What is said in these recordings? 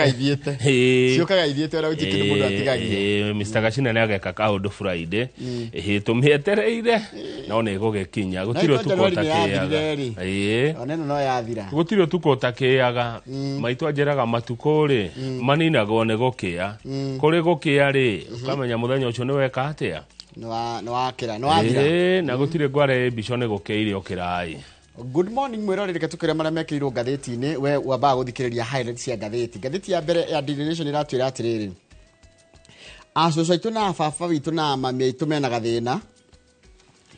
Ithiĩte. Ciũkaga ithiĩte, ona gũtirĩ kĩndũ mũndũ atigagia. Mr. Gacina nĩ ageka kaũndũ Friday. Tũmĩetereire no nĩ ĩgũgĩkinya, gũtirĩ Na ũtukũ January nĩ ũtakĩaga. yathirire rĩ. Ona ĩno no yathira. Gũtirĩ ũtukũ ũtakĩaga. Maitũ anjĩraga matukũ rĩ maninagwo nĩ gũkĩa. Kũrĩ gũkĩa rĩ, ũkamenya mũthenya ũcio nĩ weka atĩa. Nĩ wakĩra, nĩ wathira. Na gũtirĩ ngware mbico nĩ gũkĩire ũkĩrai. Good morning mwĩroreri, reke tũkwĩre marĩa mekĩrirwo ngathĩti-inĩ. We wambaga gũthikĩrĩria highlights cia ngathĩti. Ngathĩti ya mbere ya Daily Nation ĩratwĩra atĩrĩrĩ, acũcũ aitũ na baba witũ na mami aitũ mena gathĩna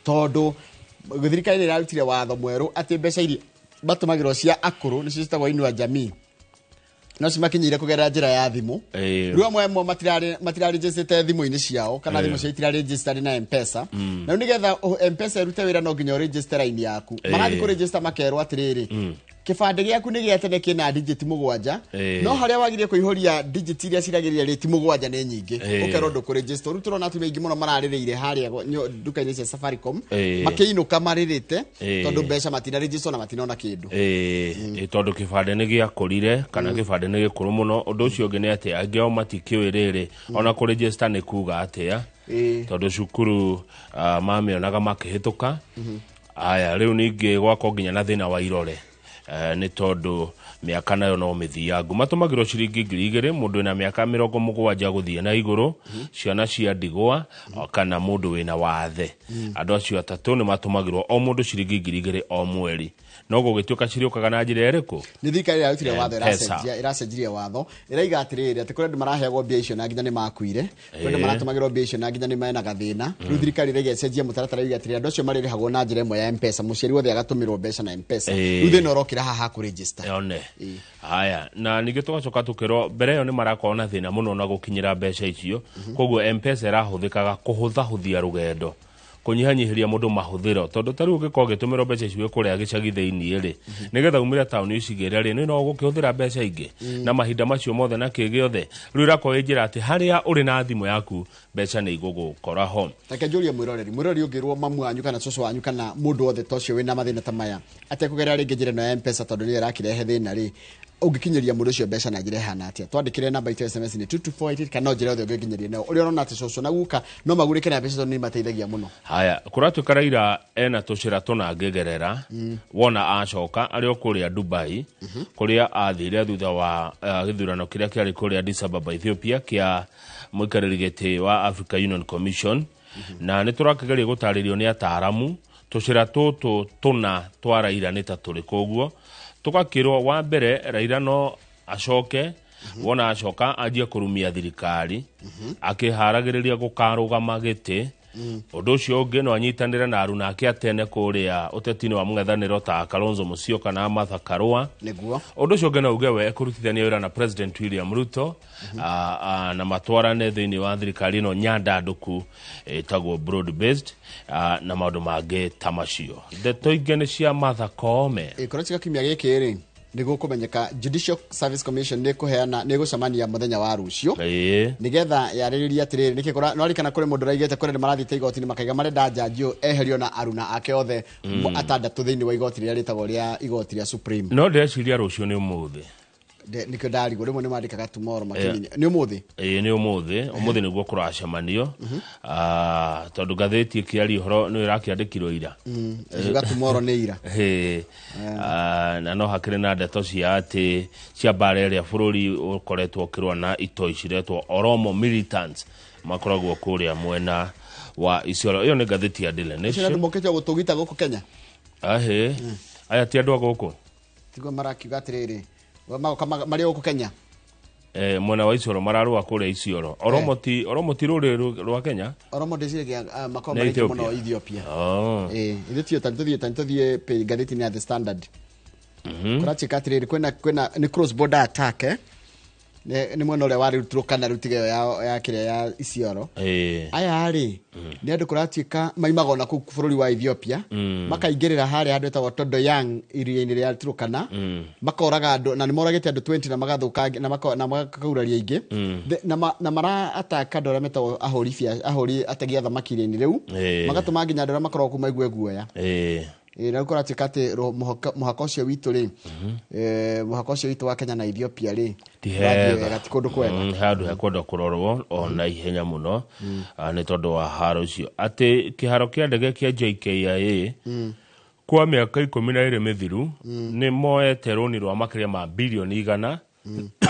tondũ thirikari nĩ ĩrarutire watho mwerũ atĩ mbeca iria matũmagĩrwo cia akũrũ, nĩcio ciĩtagwo Inua Jamii, no cimakinyĩire kũgerera njĩra ya thimũ. Rĩu amwe amwe matirarĩnjĩcĩte thimũ-inĩ ciao kana thimũ ciao itirarĩnjĩcitari na Mpesa. Na rĩu nĩgetha Mpesa ĩrute wĩra no nginya ũregister line yaku. Marathiĩ kũregister makerwo atĩrĩrĩ, kĩbandĩ gĩaku nĩ gĩa tene, kĩna digit 7, no harĩa wagire kũihũria digit iria ciragĩrĩire rĩ ti 7, nĩ nyingĩ. Ũkerwo ndũkũregister. Rĩu tũrona atumia aingĩ mũno mararĩrĩire harĩa nduka-inĩ cia Safaricom makĩinũka marĩrĩte tondũ mbeca matinaregister na matinona kĩndũ. Ĩĩ, tondũ kĩbandĩ nĩ gĩakũrire kana kĩbandĩ nĩ gĩkũrũ mũno. Ũndũ ũcio ũngĩ nĩ atĩ angĩ ao matikĩũĩ rĩrĩ ona kũregister nĩ kuga atĩa, tondũ cukuru mamĩonaga makĩhĩtũka. Aya, rĩu ningĩ gwakwo nginya na thĩna wa irore, nĩ tondũ mĩaka nayo no mĩthiangu. Matũmagĩrwo ciringi 2000 mũndũ wĩna mĩaka 70 gũthiĩ na igũrũ, ciana cia ndigwa kana mũndũ wĩna wathe. Andũ acio atatũ nĩ matũmagĩrwo o mũndũ ciringi 2000 o mweri. No gũgĩtuĩka cirĩũkaga na njĩra ĩrĩkũ? Nĩ thirikari ĩrarutire watho. M-Pesa. Ĩracenjirie watho, ĩraiga atĩrĩrĩ, atĩ kũrĩ andũ maraheagwo mbia icio na nginya nĩ makuire, kũrĩ andũ maratũmagĩrwo mbia icio na nginya nĩ mena gathĩna. Rĩu thirikari ĩraiga ĩcenjie mũtaratara, ĩuge atĩrĩrĩ, andũ acio marĩrĩhagwo na njĩra ĩmwe ya Mpesa, mũciari wothe agatũmĩrwo mbeca na Mpesa. Rĩu thĩna ũrokĩra haha kũregister. One haya, na ningĩ tũgacoka tũkĩrwo mbere ĩyo nĩ marakorwo na thĩna mũno na gũkinyĩra mbeca icio, koguo Mpesa ĩrahũthĩkaga kũhũthahũthia rũgendo, kũnyihanyihĩria mũndũ mahũthĩro, tondũ ta rĩu ũngĩkorwo ũgĩtũmĩrwo mbeca icio wĩ kũrĩa gĩcagi thĩiniĩ rĩ, nĩgetha umĩre taũni ũcigĩre rĩ, nĩ no ũgũkĩhũthĩra mbeca ingĩ na mahinda macio mothe na kĩ gĩothe. Rĩu ĩrakorwo ĩ njĩra atĩ harĩa ũrĩ na thimũ yaku mbeca nĩ igũgũkora ho. Reke njũrie mwĩroreri. Mwĩroreri, ũngĩrwo mamu wanyu kana cũcũ wanyu kana mũndũ wothe ta ũcio wĩna mathĩna ta maya atekũgerera rĩngĩ njĩra ĩno ya Mpesa tondũ nĩyo ĩrakĩrehe thĩna rĩ, ũngĩkinyĩria mũndũ ũcio mbeca na njĩra ĩhana atĩa? Twandĩkĩre namba itũ ya SMS nĩ 22488, kana no njĩra yothe ũngĩkinyĩria nayo ũrĩa ũrona atĩ cũcũ na guka no magurĩke na mbeca tondũ nĩ imateithagia mũno. Haya, kũratuĩka Raila ena tũcĩra tũna angĩgerera wona acoka arĩ o kũrĩa Dubai, kũrĩa athire thutha wa gĩthurano kĩrĩa kĩarĩ kũrĩa Addis Ababa, Ethiopia, kĩa mũikarĩri gĩtĩ wa Africa Union Commission. Na nĩ tũrakĩgeria gũtarĩrio nĩ ataaramu tũcĩra tũtũ tũna twa Raila nĩ ta tũrĩkũ. Ũguo tũgakĩrwo, wa mbere, Raila no acoke, wona acoka anjie kũrumia thirikari akĩharagĩrĩria gũkarũgama gĩtĩ. Ũndũ ũcio ũngĩ, no anyitanĩre na aruna ake atene kũrĩa ũteti-inĩ wa mũng'ethanĩro ta Kalonzo Musyoka na Martha Karua. Ũndũ ũcio ũngĩ, no uge we kũrutithania wĩra na President William Ruto na matwarane thĩinĩ wa thirikari ĩno nyandandũku ĩtagwo broad based, na maũndũ mangĩ ta macio. Ndeto ingĩ nĩ cia Martha Koome. Kũrĩa kiumia gĩkĩ rĩ, nĩ gũkũmenyeka Judicial Service Commission nĩ kũheana, nĩ gũcemania mũthenya wa rũciũ nĩgetha yarĩrĩrie atĩrĩrĩ, nĩkĩ no ririkana kũrĩ mũndũ ũraigĩte kũrĩ andũ marathiĩte igoti-inĩ makaiga marenda njanji ũyũ eherio na aruna ake othe atandatũ thĩinĩ wa igoti rĩrĩa rĩtagwo rĩa igoti rĩa Supreme. No ndĩreciria rũciũ nĩ ũmũthĩ. Nĩkĩo ndarigwo, rĩmwe nĩ mandĩkaga tomorrow makĩmenya nĩ ũmũthĩ. Ĩĩ, nĩ ũmũthĩ, ũmũthĩ nĩguo kũracemanio. Tondũ ngathĩti ĩkĩaria ũhoro nĩ ĩrakĩandĩkirwo ira. Ĩkiuga tomorrow nĩ ira. Hĩ. Na no hakĩrĩ na ndeto cia atĩ cia mbara ĩrĩa bũrũri ũkoretwo ũkĩrũa na itoi ciretwo Oromo militants makoragwo kũrĩa mwena wa Isiolo. Ĩyo nĩ ngathĩti ya Daily Ũcio nĩ Nation. andũ mokĩte gũtũgita gũkũ Kenya. Ahĩ, aya ti andũ a gũkũ. Tiguo marakiuga atĩrĩrĩ, magoka marĩ gũkũ Kenya. Mwena wa Isiolo, mararũa kũrĩa Isiolo. Oromo ti, Oromo ti rũrĩrĩ rwa Kenya. Oromo ndĩciragia makoragwo Nĩ marĩ aingĩ mũno Ethiopia. Ethiopia. Oh. Ĩĩ, ithuĩ tiyo tani tũthiĩ, tani tũthiĩ ngathĩti-inĩ ya The Standard. Kũratuĩka atĩrĩrĩ, kwĩna nĩ cross border attack, eh? Nĩ mwena ũrĩa warĩ Turkana, rĩu tiga ĩyo ya kĩrĩa ya Isiolo. Aya rĩ, nĩ andũ kũratuĩka maimaga ona kũu bũrũri wa Ethiopia, makaingĩrĩra harĩa handũ hetagwo Todoyang iria-inĩ rĩa Turkana, makoraga andũ, na nĩ moragĩte andũ 20 na magathũkangia na makaguraria aingĩ. Na mara attack andũ arĩa metagwo ahũri ategi a thamaki iria-inĩ rĩu, magatũma nginya andũ arĩa makoragwo kũu maigue guoya. Na kũratuĩka atĩ mũhaka ũcio witũ rĩ, mũhaka ũcio witũ wa Kenya na Ethiopia rĩ, ti ũrathiĩ hega wega, ti kũndũ kwega. Handũ hekwenda kũrorwo ona ihenya mũno, nĩ tondũ wa haro ũcio atĩ kĩharo kĩa ndege kĩa JKIA kwa mĩaka 12 mĩthiru nĩ moete rũni rwa makĩria ma birioni 100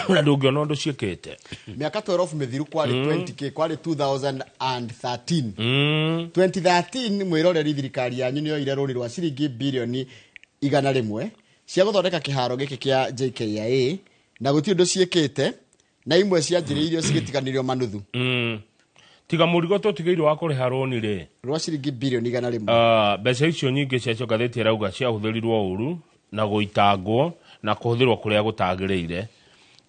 na ndũngĩona ũndũ ciĩkĩte. Mĩaka 12 mĩthiru, kwarĩ 20k, kwarĩ 2013. 2013, mwĩroreri, thirikari yanyu nĩ yoire rũni rwa ciringi birioni 100 cia gũthondeka kĩharo gĩkĩ kĩa JKIA na gũtirĩ ũndũ ciĩkĩte, na imwe cianjĩrĩirio cigĩtiganĩrio manuthu. Tiga mũrigo tũtigĩirwo wa kũrĩha rũni rĩ rwa ciringi birioni 100. Mbeca icio nyingĩ ciacio ngathĩti ĩrauga ciahũthĩrirwo ũru na gũitangwo na kũhũthĩrwo kũrĩa gũtagĩrĩire.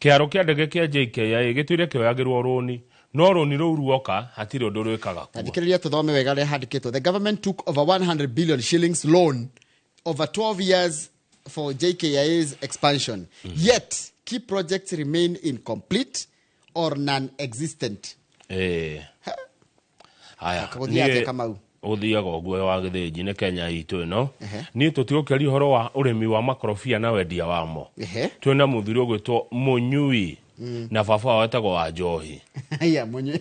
Kĩharo kĩa ndege kĩa JKIA gĩtũire kĩoyagĩrwo rũni, no rũni rũu ruoka hatirĩ ũndũ rwĩkaga kuo. Thikĩrĩria tũthome wega rĩa handĩkĩtwo: the government took over 100 billion shillings loan over 12 years for JKIA's expansion, yet key projects remain incomplete or non-existent. Haya. Gũthiĩ atĩa, Kamau? Ũthiaga ũguo wa gĩthĩnji nĩ Kenya itũ ĩno. Ehe. Niĩ tũtigũkĩaria ũhoro wa ũrĩmi wa makorobia na wendia wamo. Twĩna mũthuri ũgwĩtwo Mũnyui na baba wao etagwo wa Njohi. Aya, Mũnyui.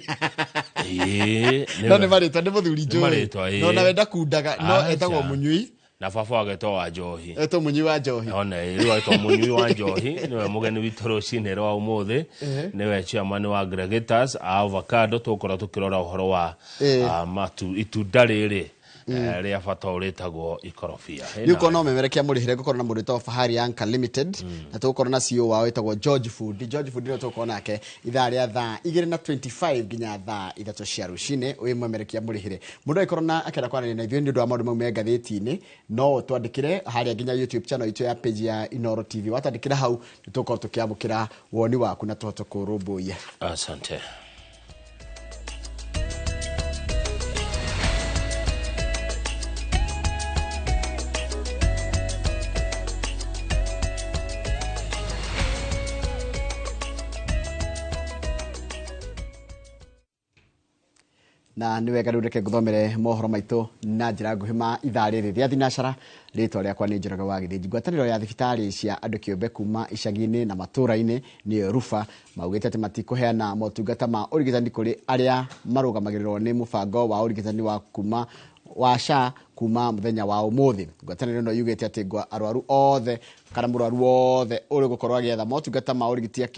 Ĩĩ, No nĩ marĩtwa, nĩ mũthuri Nĩ njũĩ. marĩtwa, ĩĩ. No nawe ndakundaga, no Aca. etagwo Mũnyui. Na baba wao agetwo wa Njohi. Etwo Mũnyui wa Njohi. Ona rĩu etwo Mũnyui wa Njohi, nĩwe mũgeni witũ rũcinĩ rwa ũmũthĩ, nĩwe chairman wa aggregators a avocado. Tũgũkorwo tũkĩrora ũhoro wa matu itunda rĩrĩ rĩa bata rĩtagwo ikorobia. Rĩu korwo no memerekia mũrĩhĩre, ngũkorwo na mũndũ wĩtagwo Fahari Anka Limited, na tũgũkorwo na CEO wao wĩtagwo George Fundi. George Fundi nĩwe tũgũkorwo nake ithaa rĩa thaa 2 na 25 nginya thaa 3 cia rũcinĩ. Wĩ mwemerekia mũrĩhĩre, mũndũ angĩkorwo na akĩenda kwaranĩria na ithuĩ nĩ ũndũ wa maũndũ mau me ngathĩti-inĩ, no twandĩkĩre harĩa nginya YouTube channel itũ ya page ya Inoro TV. Watandĩkĩra hau, nĩ tũgũkorwo tũkĩamũkĩra woni waku na tũhote kũrũmbũiya. Asante. Na nĩ wega, rĩu reke ngũthomere mohoro maitũ na njĩra nguhĩ ma ithaa rĩrĩ rĩa thinacara. Rĩtwa rĩakwa nĩ Njoroge wa Gĩthĩnji. Ngwatanĩro ya thibitarĩ cia andũ kĩũmbe kuma icagi-inĩ na matũũra-inĩ, nĩyo RUPHA, maugĩte atĩ matikũheana motungata ma ũrigitani kũrĩ arĩa marũgamagĩrĩrwo nĩ mũbango wa ũrigitani wa kuma wa SHA kuma mũthenya wa ũmũthĩ. Ngwatanĩro ĩno yugĩte atĩ arwaru othe kana mũrwaru wothe ũrĩ gũkorwo agĩetha motungata ma ũrigiti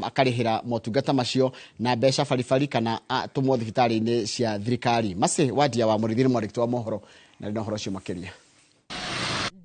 akarĩhĩra motungata macio na mbeca baribari kana atũmwo thibitarĩ-inĩ cia thirikari. Macĩ Wandia wa Mũrĩithi nĩ mwandĩki wa mohoro na rĩ na ũhoro ũcio makĩria.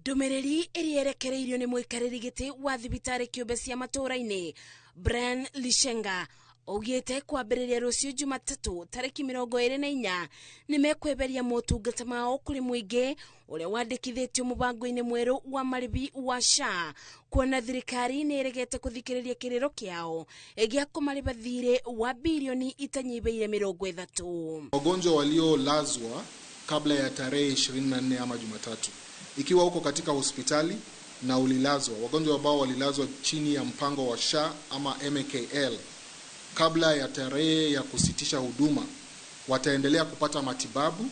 Ndũmĩrĩri ĩrĩa ĩrekereirio nĩ mũikarĩri gĩtĩ wa thibitarĩ kĩũmbe cia matũũra-inĩ Brian Lishenga augĩte kwambĩrĩria rũciũ Jumatatũ tarĩki 24 nĩ mekweberia motungata mao kũrĩ mũingĩ ũrĩa wandĩkithĩtio mũbango-inĩ mwerũ wa marĩbi wa SHA, kuona thirikari nĩ ĩregete kũthikĩrĩria kĩrĩro kĩao gĩa kũmarĩba thirĩ wa birioni itanyihĩire 30. Wagonjwa waliolazwa kabla ya tarehe 24 ama Jumatatu, ikiwa uko katika hospitali na ulilazwa, wagonjwa ambao walilazwa chini ya mpango wa SHA ama MKL kabla ya tarehe ya kusitisha huduma wataendelea kupata matibabu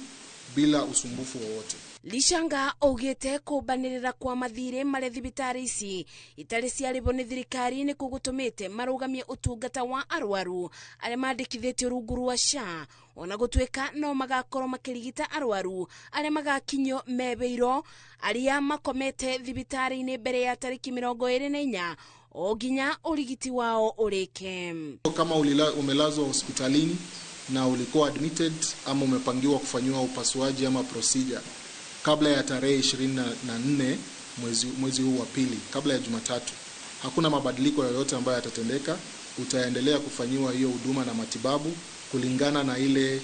bila usumbufu wowote. Lishanga augĩte kũmbanĩrĩra kwa mathirĩ marĩa thibitarĩ ici itarĩ ciarĩhwo nĩ thirikari nĩ gũtũmĩte marũgamie ũtungata wa arwaru arĩa mandĩkithĩtio rungu rwa SHA, ona gũtuĩka no magakorwo makĩrigita arwaru arĩa magakinyio mebĩirwo arĩa makomete thibitarĩ-inĩ mbere ya tarĩki 24 o nginya ũrigiti wao ũrĩke. Kama umelazwa hospitalini na ulikuwa admitted ama umepangiwa kufanyiwa upasuaji ama procedure kabla ya tarehe 24 mwezi huu wa pili, kabla ya Jumatatu, hakuna mabadiliko yoyote ambayo yatatendeka. Utaendelea kufanyiwa hiyo huduma na matibabu kulingana na ile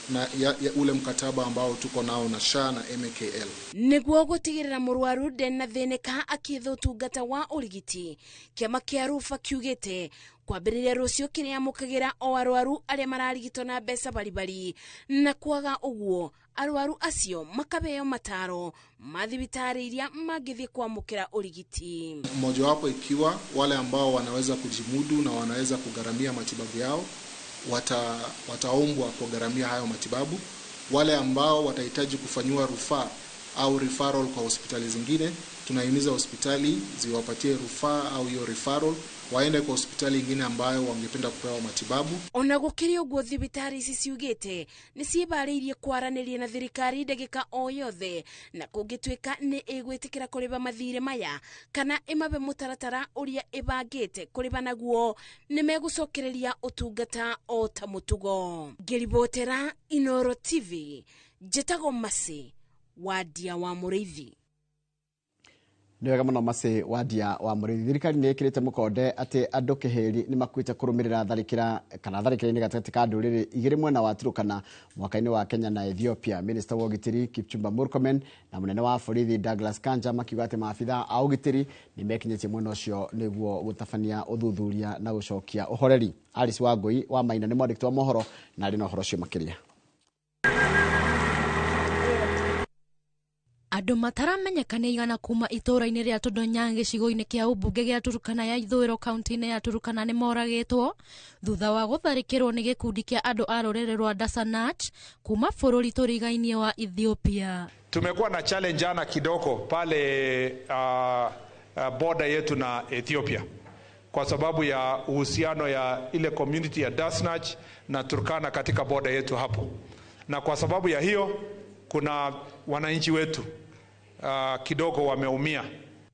na ya ule mkataba ambao tuko nao na SHA na MKL. Nĩguo gũtigĩrĩra mũrwaru ndenathinĩka akĩetha ũtungata wa ũrigiti, kĩama kĩa RUPHA kiugĩte kwambĩrĩria rũciũ kĩrĩamũkagĩra o arwaru arĩa mararigitwo na mbeca baribari, na kwaga ũguo arwaru acio makabeo mataro ma thibitarĩ iria mangĩthiĩ kwamũkĩra ũrigiti. Mmojawapo ikiwa wale ambao wanaweza kujimudu na wanaweza kugharamia matibabu yao wataombwa kugharamia hayo matibabu. Wale ambao watahitaji kufanyiwa rufaa au referral kwa hospitali zingine. Tunahimiza hospitali ziwapatie rufaa au hiyo referral waende kwa hospitali ingine ambayo wangependa kupewa matibabu. Ona gũkĩrĩ ũguo thibitarĩ ici ciugĩte nĩ ciĩbarĩirie kwaranĩria na thirikari ndagĩka o yothe, na kũngĩtuĩka nĩ ĩgwĩtĩkĩra kũrĩba mathirĩ maya kana ĩmabe mũtaratara ũrĩa ĩbangĩte kũrĩba naguo, nĩ megũcokereria ũtungata o ta mũtugo. Ngĩribotera Inoro TV, njĩtagwo Mercy Wandia wa Mũrĩithi. Nĩ wega mũno Mercy Wandia wa Mũrĩithi. Thirikari nĩ ĩkĩrĩte mũkonde atĩ andũ kĩhĩri nĩ makuĩte kũrũmĩrĩra tharĩkĩra kana tharĩkĩra-inĩ gatagatĩ ka ndũrĩrĩ igĩrĩ mwena wa Turkana mwaka-inĩ wa Kenya na Ethiopia. Minister wa ũgitĩri Kipchumba Murkomen na mũnene wa borithi Douglas Kanja makiuga atĩ maabitha a ũgitĩri nĩ mekinyĩtie mwena ũcio nĩguo gũtabania ũthuthuria na gũcokia ũhoreri. Alice Wangũi wa Maina nĩ mwandĩki wa mohoro na arĩ na ũhoro ũcio makĩria. Andũ mataramenyeka nĩ igana kuma itũũra-inĩ rĩa Tondonyang gĩcigo-inĩ kĩa ũmbunge gĩa Turkana ya ithũĩro kaunti-inĩ ya Turkana nĩ moragĩtwo thutha wa gũtharĩkĩrwo nĩ gĩkundi kĩa andũ a rũrĩrĩ rwa Dasanach kuma bũrũri tũrigainie wa Ethiopia. Tumekuwa na challenge jana kidogo pale border yetu na Ethiopia kwa sababu ya uhusiano ya ile community ya Dasnach na Turkana katika border yetu hapo, na kwa sababu ya hiyo kuna wananchi wetu kidogo wameumia.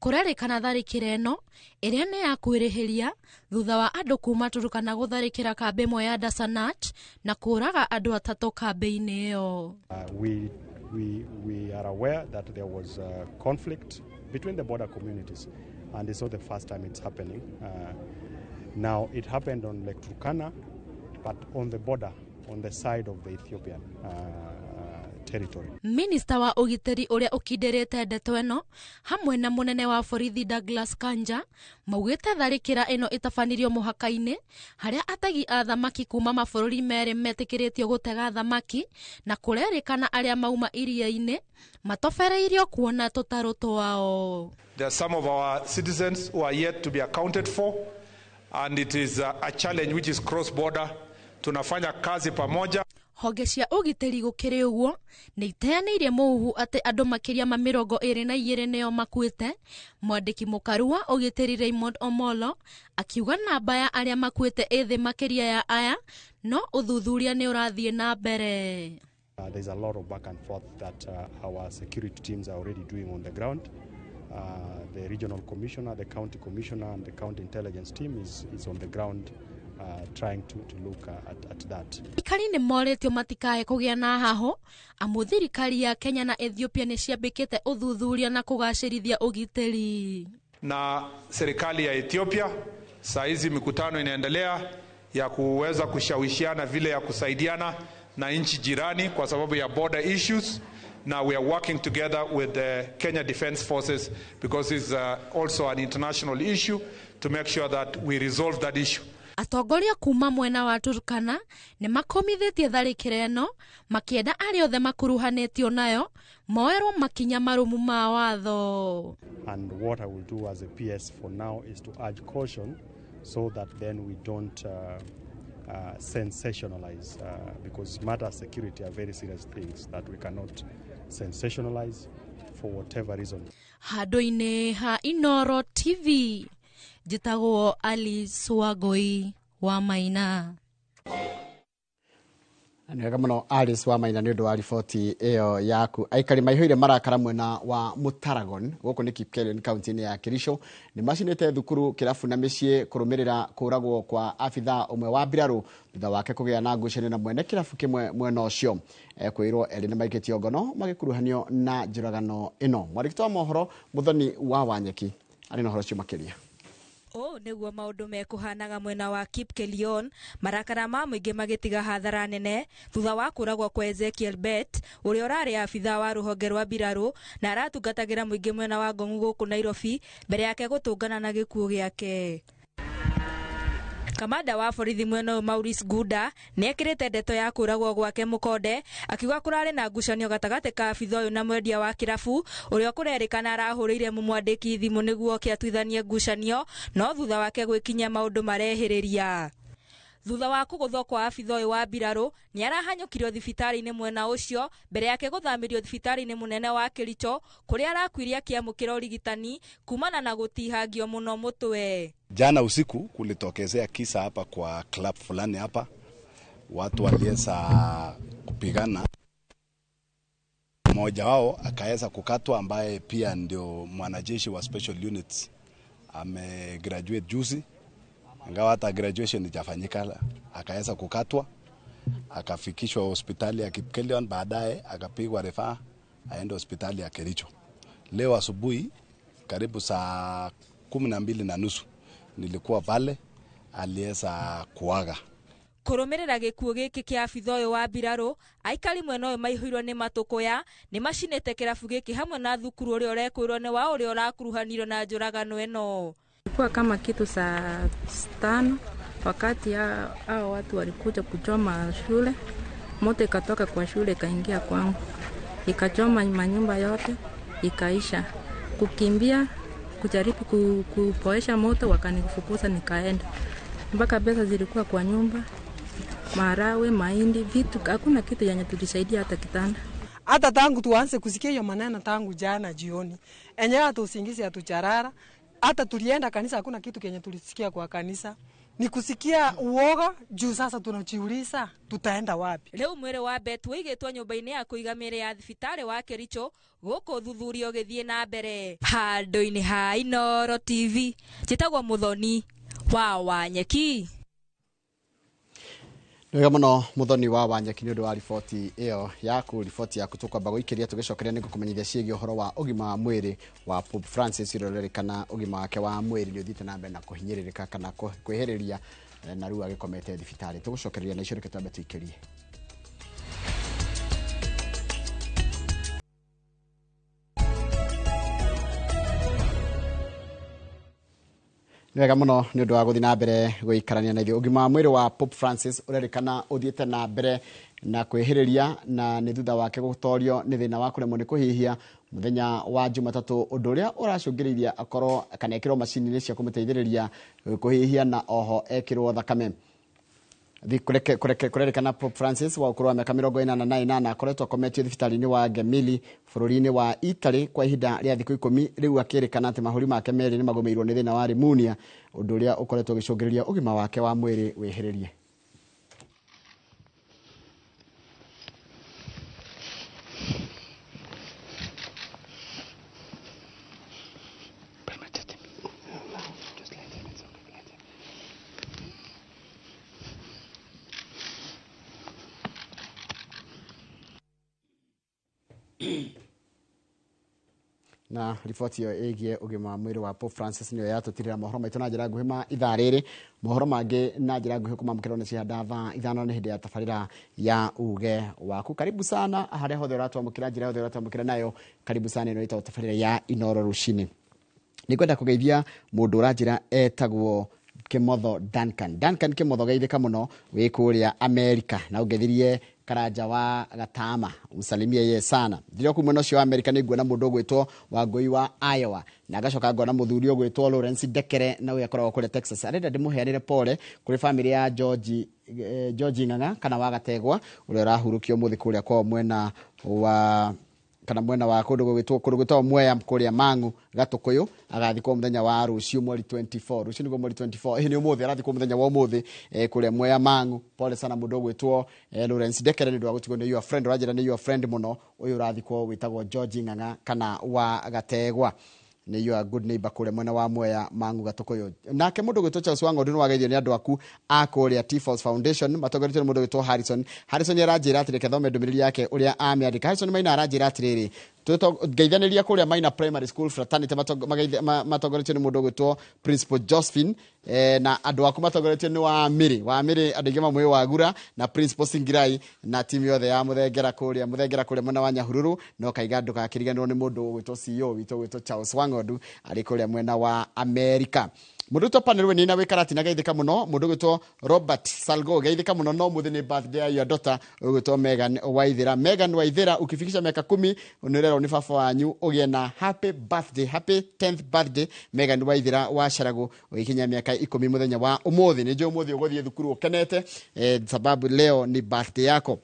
Kũrerĩkana tharĩkĩra ĩno ĩrĩa nĩ ya kwĩrĩhĩria thutha wa andũ kuma Turkana gũtharĩkĩra kambĩ ĩmwe ya Dasanach na kũraga andũ atatũ kambĩ-inĩ ĩyo. We are aware that there was a conflict between the border communities, and it's not the first time it's happening. Now it happened on Lake Turkana, but on the border, on the side of the Ethiopian territory. Minister wa ũgitĩri ũrĩa ũkindĩrĩte ndeto ĩno hamwe na mũnene wa borithi Douglas Kanja maugĩte tharĩkĩra ĩno ĩtabanirio mũhaka-inĩ harĩa ategi a thamaki kuma mabũrũri merĩ metĩkĩrĩtio gũtega thamaki, na kũrerĩkana arĩa mauma iria-inĩ matobereirio kuona tũtarũ twao. There are some of our citizens who are yet to be accounted for, and it is a challenge which is cross border. Tunafanya kazi pamoja. Honge cia ũgitĩri gũkĩrĩ ũguo nĩ iteanĩirie mũhuhu atĩ andũ makĩria ma 22 nĩo makuĩte. Mwandĩki mũkaru wa ũgitĩri Raymond Omolo akiuga namba ya arĩa makuĩte ĩthĩ makĩria ya aya, no ũthuthuria nĩ ũrathiĩ na mbere. There's a lot of back and forth that our security teams are already doing on the ground. The regional commissioner, the county commissioner and the county intelligence team is on the ground trying to look at that. Thirikari nĩ morĩtio matikae kũgĩa na haho amu thirikari ya Kenya na Ethiopia nĩ ciambĩkĩte ũthuthuria na kũgacĩrithia ũgitĩri. Na serikali ya Ethiopia saa hizi mikutano inaendelea ya kuweza kushawishiana vile ya kusaidiana na nchi jirani kwa sababu ya border issues. Now we are working together with the Kenya Defence Forces because it's also an international issue to make sure that we resolve that issue. Atongoria kuma mwena wa Turkana nĩ makomithĩtie tharĩkĩra ĩno makĩenda arĩa othe makuruhanĩtio nayo moerwo makinya marũmu ma watho. And what I will do as a PS for now is to urge caution so that then we don't sensationalize, because matters security are very serious things that we cannot sensationalize for whatever reason. Handũ-inĩ ha Inoro TV, njĩtagwo Alice Wangũi wa Maina. Nĩ wega mũno Alice wa Maina nĩ ũndũ wa riboti ĩyo yaku. Aikari maihũire marakara mwena wa Mutaragon gũkũ nĩ Kipkelion kaunti-inĩ ya Kericho nĩ macinĩte thukuru, kĩrabu na mĩciĩ kũrũmĩrĩra kũragwo kwa abithaa ũmwe wa mbirarũ thutha wake kũgĩa na ngucanio na mwene kĩrabu kĩmwe mwena ũcio. Kwĩrwo erĩ nĩ maikĩtio ngono magĩkuruhanio na njũragano ĩno. Mwandĩki wa mohoro Mũthoni wa Wanyeki arĩ na ũhoro ũcio makĩria. Ũũ nĩguo maũndũ mekũhanaga mwena wa Kipkelion, marakara ma mũingĩ magĩtiga hathara nene thutha wa kũragwo kwa Ezekiel Bett ũrĩa ũrarĩ abithaa wa rũhonge rwa mbirarũ na aratungatagĩra mũingĩ mwena wa Ngong'u gũkũ Nairobi mbere yake gũtũngana na gĩkuũ gĩake. Kamanda wa borithi mwena ũyũ Maurice Guda nĩekĩrĩte ndeto ya kũragwo gwake mũkonde akiuga kũrarĩ na ngucanio gatagatĩ ka abithaa ũyũ na mwendia wa kĩrabu ũrĩa kũrerĩkana arahũrĩire mũmwandĩki thimũ nĩguo oke atuithanie ngucanio, no thutha wake gwĩkinyia maũndũ marehĩrĩria. Thutha wa kũgũthwo kwa abitha ũyũ wa mbirarũ nĩ arahanyũkirio thibitarĩ-inĩ mwena ũcio mbere yake gũthamĩrio thibitarĩ-inĩ mũnene wa Kericho kũrĩa arakuire akĩamũkĩra ũrigitani kumana na gũtihangio mũno mũtwe. Jana usiku kulitokezea kisa hapa kwa club fulani hapa, watu waliweza kupigana, mmoja wao akaweza kukatwa, ambaye pia ndio mwanajeshi wa special units, amegraduate juzi, ingawa hata graduation ijafanyika, akaweza kukatwa akafikishwa hospitali ya Kipkelion, baadaye akapigwa rufaa aende hospitali ya Kericho. Leo asubuhi karibu saa 12:30 nilikuwa pale, aliweza kuaga. Kũrũmĩrĩra gĩkuũ gĩkĩ kĩa abitha ũyũ wa mbirarũ, aikari mwena ũyũ maihũirwo nĩ matũkũya nĩ macinĩte kĩrabu gĩkĩ hamwe na thukuru ũrĩa ũrekũirwo nĩ wa ũrĩa ũrakuruhanirio na njũragano ĩno. Ilikuwa kama kitu saa 5 wakati hao watu walikuja kuchoma shule, moto ikatoka kwa shule ikaingia kwangu, ikachoma manyumba yote ikaisha. Kukimbia kujaribu kupoesha moto, wakanifukuza nikaenda. Mpaka pesa zilikuwa kwa nyumba, marawe, mahindi, vitu, hakuna kitu yenye tulisaidia hata kitanda. Hata tangu tuanze kusikia hiyo maneno tangu jana jioni, enyewe hata usingizi hatucharara. Hata tulienda kanisa hakuna kitu kenye tulisikia kwa kanisa. Ni kusikia uoga juu sasa tunajiuliza tutaenda wapi. Rĩu mwĩrĩ wa Bett wĩigĩtwo nyũmba-inĩ ya kũiga mĩĩrĩ ya thibitarĩ wa Kericho gũkũ ũthuthuria ũgĩthiĩ na mbere. Handũ-inĩ ha Inooro TV, njĩtagwo Mũthoni wa Wanyeki. Nĩ wega mũno Mũthoni wa Wanyeki nĩ ũndũ wa riboti ĩyo yaku. Riboti yaku tũkwamba gũikĩria tũgĩcokeria nĩ gũkũmenyithia ciĩgiĩ ũhoro wa ũgima wa mwĩrĩ wa Pope Francis ũrĩa ũrerĩkana ũgima wake wa mwĩrĩ nĩ ũthiĩte na mbere na kũhinyĩrĩrĩka kana kwĩhĩrĩria na rĩu agĩkomete thibitarĩ. Tũgũcokereria na icio, reke twambe tũikĩrie. Nĩ wega mũno nĩ ũndũ wa gũthiĩ na mbere gũikarania na ithuĩ. Ũgima wa mwĩrĩ wa Pope Francis ũrerĩkana ũthiĩte na mbere na kwĩhĩrĩria na nĩ thutha wake gũtorio nĩ thĩna wa kũremwo nĩ kũhihia mũthenya wa Jumatatũ, ũndũ ũrĩa ũracũngĩrĩirie akorwo kana ekĩrwo macini-inĩ cia kũmũteithĩrĩria kũhihia na oho ekĩrwo thakame. Kũrerĩkana Pope Francis wa ũkũrũ wa mĩaka 88 akoretwo akometio thibitarĩ-inĩ wa Gemelli bũrũri-inĩ wa Italy kwa ihinda rĩa thikũ 10. Rĩu akĩrĩkana atĩ mahũri make merĩ nĩ magũmĩirwo nĩ thĩna wa pneumonia, ũndũ ũrĩa ũkoretwo ũgĩcũngĩrĩria ũgima wake wa mwĩrĩ wĩhĩrĩrie. Na riboti ĩyo ĩgiĩ ũgima wa mwĩrĩ wa Pope Francis nĩyo yatũtirĩra mohoro maitũ na njĩra nguhĩ ma ithaa rĩrĩ. Mohoro mangĩ na njĩra nguhĩ kũmamũkĩrwo nĩ cihanda thaa 5 nĩ hĩndĩ ya tabarĩra ya uge waku. Karibu sana harĩa hothe ũratwamũkĩra, njĩra yothe ũratwamũkĩra nayo, karibu sana. Ĩno ĩtagwo tabarĩra ya Inooro rũcinĩ. Nĩngwenda kũgeithia mũndũ ũranjĩra etagwo Kimotho Duncan. Duncan Kimotho, geithĩka mũno wĩ kũrĩa Amerika, na ũngeithirie Karanja wa Gatama, umsalimie ye sana. Ndĩrĩ kuu mwena ũcio wa Amerika nĩ nguona mũndũ ũgwĩtwo Wangũi wa Iowa, na ngacoka ngona mũthuri ũgwĩtwo Lawrence Ndekere, na ũyũ akoragwo kũrĩa Texas. Arenda ndĩmũheanĩre pole kũrĩ famĩlĩ ya George Ng'ang'a kana wa Gategwa, ũrĩa ũrahurũkio ũmũthĩ kũrĩa kwao mwena wa kana mwena wa kũndũ gwĩtwo Mwea kũrĩa Mang'u Gatũkũyũ. Agathikwo mũthenya wa rũciũ mweri 24. Rũciũ nĩguo mweri 24, ĩhĩ nĩ ũmũthĩ, arathikwo mũthenya wa ũmũthĩ kũrĩa Mwea Mang'u. Pole sana mũndũ ũgwĩtwo Lawrence Ndekere nĩ ũndũ wa gũtigwo nĩ your friend, ũranjĩra nĩ your friend mũno ũyũ ũrathikwo wĩtagwo George Ng'ang'a kana wa Gategwa, nĩ your good neighbor kũrĩa mwena wa Mwea Mang'u Gatũkũyũ. Nake mũndũ ũgwĩtwo Charles Wang'ondu nĩ wageithio nĩ andũ aku a kũrĩa T-Force Foundation matongoretio nĩ mũndũ ũgwĩtwo Harrison. Harrison aranjĩra atĩrĩ, reke thome ndũmĩrĩri yake ũrĩa amĩandĩka. Harrison Maina aranjĩra atĩrĩrĩ, ngeithanĩria kũrĩa Maina Primary School Fraternity matongoretio nĩ mũndũ ũgwĩtwo Principal Josephine, na andũ aku matongoretio nĩ Wamĩrĩ. Wamĩrĩ andũ aingĩ mamũĩ Wagura, na Principal Singirai na timu yothe ya Mũthengera kũrĩa Mũthengera kũrĩa mwena wa Nyahururu. No kaiga ndũgakĩriganĩrwo nĩ mũndũ ũgwĩtwo CEO witũ ũgwĩtwo Charles Wang'ondu arĩ kũrĩa mwena wa Amerika. Mũndũ ũgwĩtwo Panel we nĩ wĩ Karatina, geithĩka mũno. Mũndũ ũgwĩtwo Robert Salgo, geithĩka mũno. No mũthĩ nĩ birthday ya your daughter ũgwĩtwo Megan Waithera. Megan Waithera, ukifikisha miaka 10 nĩũrerwo nĩ baba wanyu ũgĩe na happy birthday, happy 10th birthday, Megan Waithera wa Caragu, ũgĩkinya mĩaka 10 mũthenya wa ũmũthĩ. Nĩ njũĩ ũmũthĩ ũgũthiĩ thukuru ũkenete, sababu leo ni birthday yako.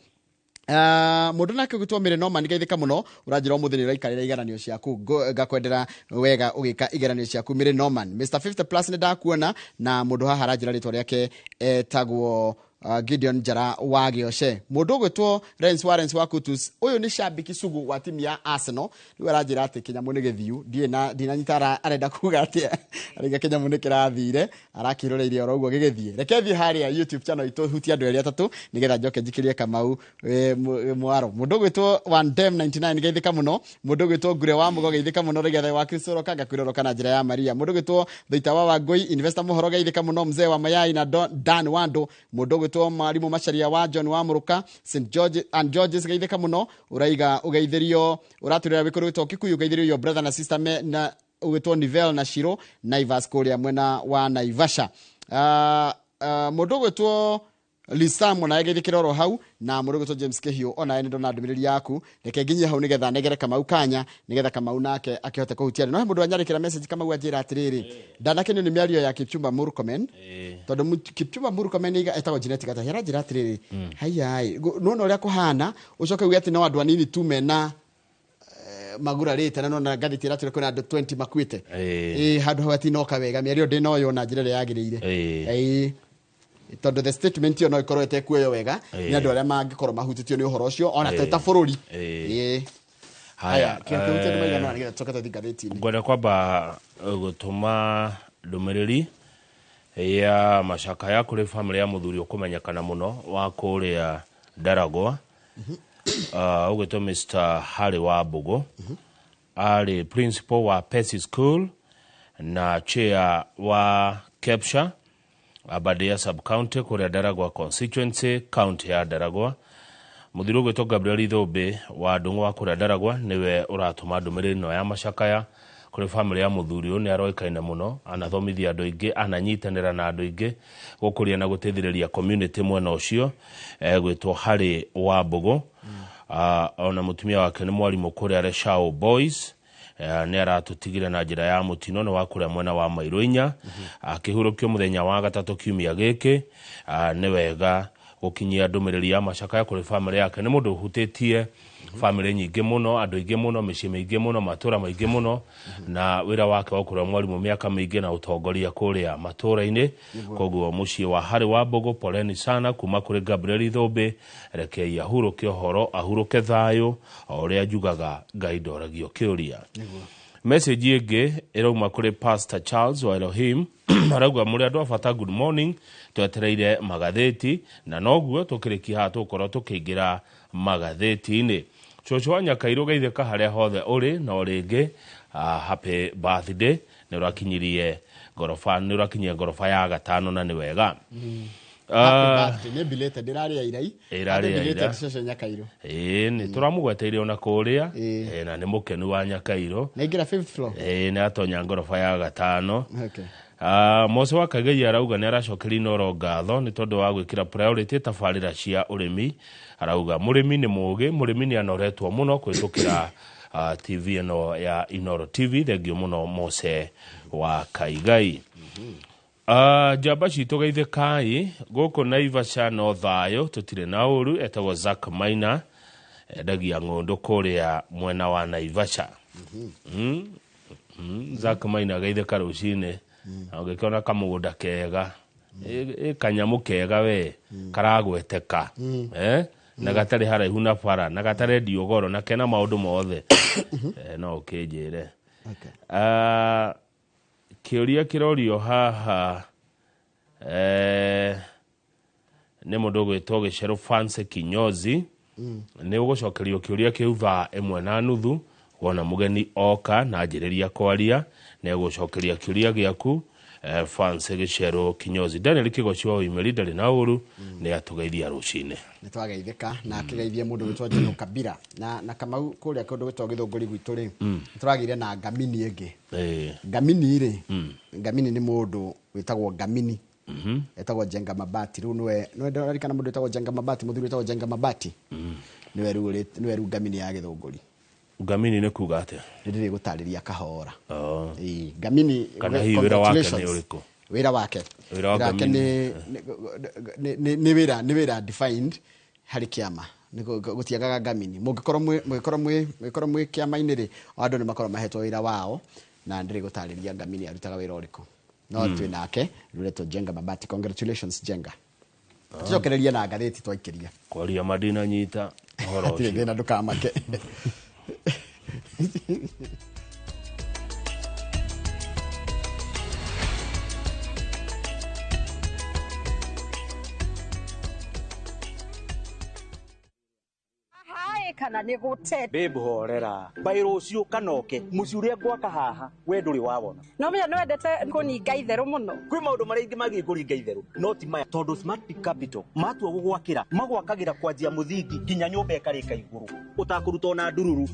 Mũndũ nake ũgĩtwo Mĩrĩ Norman, geithĩka mũno. Ũranjĩra ũmũthĩ nĩ ũraikarĩra igeranio ciaku. Ngakwendera wega ũgĩka igeranio ciaku, Mĩrĩ Norman. Mr 50 plus, nĩ ndakuona. Na mũndũ haha aranjĩra rĩtwa rĩake etagwo Gideon Njara wa Gĩoce. Mũndũ ũgwĩtwo Rens Warens wa Kutus, ũyũ nĩ shabiki sugu wa timu ya Arsenal, rĩu aranjĩra atĩ kĩnyamũ nĩ gĩthiu. Ndiĩ na ndinanyita arenda kuga atĩa. Araiga kĩnyamũ nĩ kĩrathire, arakĩroreirie oro ũguo gĩgĩthiĩ. Reke thiĩ harĩa YouTube channel itũ, hutia andũ erĩ atatũ nĩgetha njoke njikĩrie Kamau mwaro. Mũndũ ũgwĩtwo Wandem 99, geithĩka mũno. Mũndũ ũgwĩtwo Ngure wa Mũgo, geithĩka mũno. Rĩgetha wa Kristo roka, ngakwĩroroka na njĩra ya Maria. Mũndũ ũgwĩtwo Thaita wa Wangũi, Investor Mũhoro, geithĩka mũno. Mzee wa Mayai na Dan Wando. Mũndũ ũgwĩtwo Mwalimu Macharia wa John wa Mũrũka St George and Georges, geithĩka mũno. Ũraiga ũgeithĩrio, ũratwĩrĩra wĩ kũrĩ gwĩtwo Kikuyu, ũgeithĩrio your brother na sister me, na ũgwĩtwo Nivel na Shiro Naivas kũrĩa mwena wa Naivasha. Mũndũ ũgwĩtwo Lisam onaye geithĩkĩra oro hau, na mũndũ ũgwĩtwo James Kĩhiũ onaye nĩ ndona ndũmĩrĩri yaku. Reke nginyie hau nĩgetha negere Kamau kanya, nĩgetha Kamau nake akĩhote kũhutia. No he mũndũ anyarĩkĩra message, Kamau, anjĩra atĩrĩrĩ, ndanakenio nĩ mĩario ya Kipchumba Murkomen, tondũ Kipchumba Murkomen etagwo Junet Gatahi. Aranjĩra atĩrĩrĩ, haiya, nona ũrĩa kũhana, ũcoke uge atĩ no andũ anini tu mena magurarĩte, na nona ngathĩti ĩratwĩra kwĩna andũ 20 makuĩte. Ĩ handũ hau atinoka wega mĩario ndĩnoywo na njĩra ĩrĩa yagĩrĩire. Ĩĩ, tondũ the statement ĩyo no ĩkorwo ĩtekuoywo wega nĩ andũ arĩa mangĩkorwo mahutĩtio nĩ ũhoro ũcio ona ta bũrũri. Ĩĩ. Haya. Kĩhutia andũ maigana ũna nĩgetha tũcoke tũthiĩ ngathĩti-inĩ. Ngwenda kwamba gũtũma ndũmĩrĩri ya macakaya kũrĩ famĩlĩ ya mũthuri ũkũmenyekana mũno wa kũrĩa Ndaragwa, ũgwĩtwo Mr Harry wa Mbũgũ. Arĩ principal wa Pesi School na chair wa Kepsha, Aberdare sub county, kũrĩa Ndaragwa constituency, county ya Ndaragwa. Mũthuri ũgwĩtwo Gabriel Ithũmbĩ wa Ndũng'ũ wa kũrĩa Ndaragwa nĩwe ũratũma ndũmĩrĩri ĩno ya macakaya kũrĩ famĩlĩ ya mũthuri ũyũ. Nĩ aroĩkaine mũno, anathomithia andũ aingĩ, ananyitanĩra na andũ aingĩ gũkũria na gũteithĩrĩria community mwena ũcio, gwĩtwo Harry wa Mbũgũ. Ona mũtumia wake nĩ mwarimũ kũrĩa Reshau Boys. Nĩ aratũtigire na njĩra ya mũtino, nĩ wa kũrĩa mwena wa Mairũ inya, akĩhurũkio mũthenya wa gatatũ kiumia gĩkĩ. Nĩ wega gũkinyia ndũmĩrĩri ya macakaya kũrĩ famĩlĩ yake. Nĩ mũndũ ũhutĩtie famĩlĩ nyingĩ mũno, andũ aingĩ mũno, mĩciĩ mĩingĩ mũno, matũra maingĩ mũno, na wĩra wake wa gũkorwo mwarimũ mĩaka mĩingĩ na ũtongoria kũrĩa matũra-inĩ. Koguo mũciĩ wa Harry wa Mbũgũ, poleni sana kuma kũrĩ Gabriel Ithũmbĩ. Rekei ahurũke ũhoro, ahurũke thayũ, o ũrĩa njugaga Ngai ndoragio kĩũria. Message ĩngĩ ĩrauma kũrĩ Pastor Charles wa Elohim, arauga mũrĩ andũ a bata, good morning, twetereire magathĩti, na noguo tũkĩrĩkia haha tũgũkorwo tũkĩingĩra magathĩti-inĩ. Cũcũ wa Nyakairũ, geithĩka harĩa hothe ũrĩ. No rĩngĩ happy birthday, nĩ ũrakinyirie ngoroba, nĩ ũrakinyia ngoroba ya gatano, na nĩ wega. Happy birthday, nĩ belated, ĩrarĩ ya irai. Ĩrarĩ Happy ya ira. belated, cũcũ Nyakairũ. Ĩĩ, nĩ tũramũgweteire ona kũrĩa. Ĩĩ, na nĩ mũkenu wa Nyakairũ. Naingĩra fifth floor. Ĩĩ, nĩ atonya ngoroba ya gatano. Okay. Mose wa Kagei arauga nĩ aracokeria Inooro ngatho nĩ tondũ wa gwĩkĩra priority tabarĩra cia ũrĩmi. Arauga mũrĩmi nĩ mũũgĩ, mũrĩmi nĩ anoretwo mũno kũhĩtũkĩra TV ĩno ya Inooro TV. Thengio mũno, Mose wa Kaigai. Njamba citũ, geithĩkai gũkũ Naivasha, no thayũ, tũtirĩ na ũru. Etagwo Zack Maina, endagia ng'ũndũ kũrĩa mwena wa Naivasha. Zack Maina, geithĩka rũcinĩ, na ũngĩkĩona kamũgũnda kega, ĩ kanyamũ kega we karagweteka, eh? Na gatarĩ haraihu na bara, na gatarendio goro, na kena maũndũ mothe, no ũkĩnjĩre. Okay. Kĩũria kĩrorio haha nĩ mũndũ ũgwĩtwo Gĩcerũ Fancy Kinyozi. Nĩ ũgũcokerio kĩũria kĩu thaa 1:30, wona mũgeni oka na anjĩrĩria kwaria, nĩ egũcokeria kĩũria gĩaku. Fans Gĩcero Kinyozi Daniel Kĩgoci wa Ũimeri ndarĩ na ũru nĩ atũgeithia rũcinĩ. Nĩ twageithĩka na akĩgeithia mũndũ wĩtwo Jeno Kabira na Kamau kũrĩa kũndũ gwĩtwo Gĩthũngũri gwitũ rĩ, nĩtũragĩire na Ngamini ĩngĩ. Ngamini rĩ, Ngamini nĩ mũndũ wĩtagwo Ngamini, etagwo Jenga Mabati. Rĩu nĩwe ndĩrarikana mũndũ wĩtagwo Jenga Mabati, mũthuri wĩtagwo Jenga Mabati, nĩwe rĩu nĩwe rĩu Ngamini ya Gĩthũngũri. Ngamini nĩ kuga atĩa? Nĩ ndĩrĩ gũtarĩria kahora. Ngamini, kana hihi wĩra wake nĩ ũrĩkũ? Wĩra wake nĩ wĩra defined harĩ kĩama. Gũtiagaga Ngamini. Mũngĩkorwo mwĩ kĩama-inĩ rĩ, andũ nĩ makorwo mahetwo wĩra wao, na ndĩrĩ gũtarĩria Ngamini arutaga wĩra ũrĩkũ. No twĩ nake rũretwo Jenga Mabati. Congratulations Jenga. Tucokererie na ngathĩti twaikĩria. Kwaria madina nyita ũhoro ũcio. Hatirĩ thĩna, ndũkamake. Kana nĩ gũte babe horera bai rũciũ kanoke mũciĩ ũrĩa ngwaka haha we ndũrĩ wawona. No menya nĩ wendete kũninga itherũ mũno. Kwĩ maũndũ marĩa ingĩ magĩ kũringa itherũ no ti maya, tondũ Smart Peak Capital matua gũgwakĩra magwakagĩra kwanjia mũthingi nginya nyũmba ĩkarĩka igũrũ ũtakũruta ona ndururu.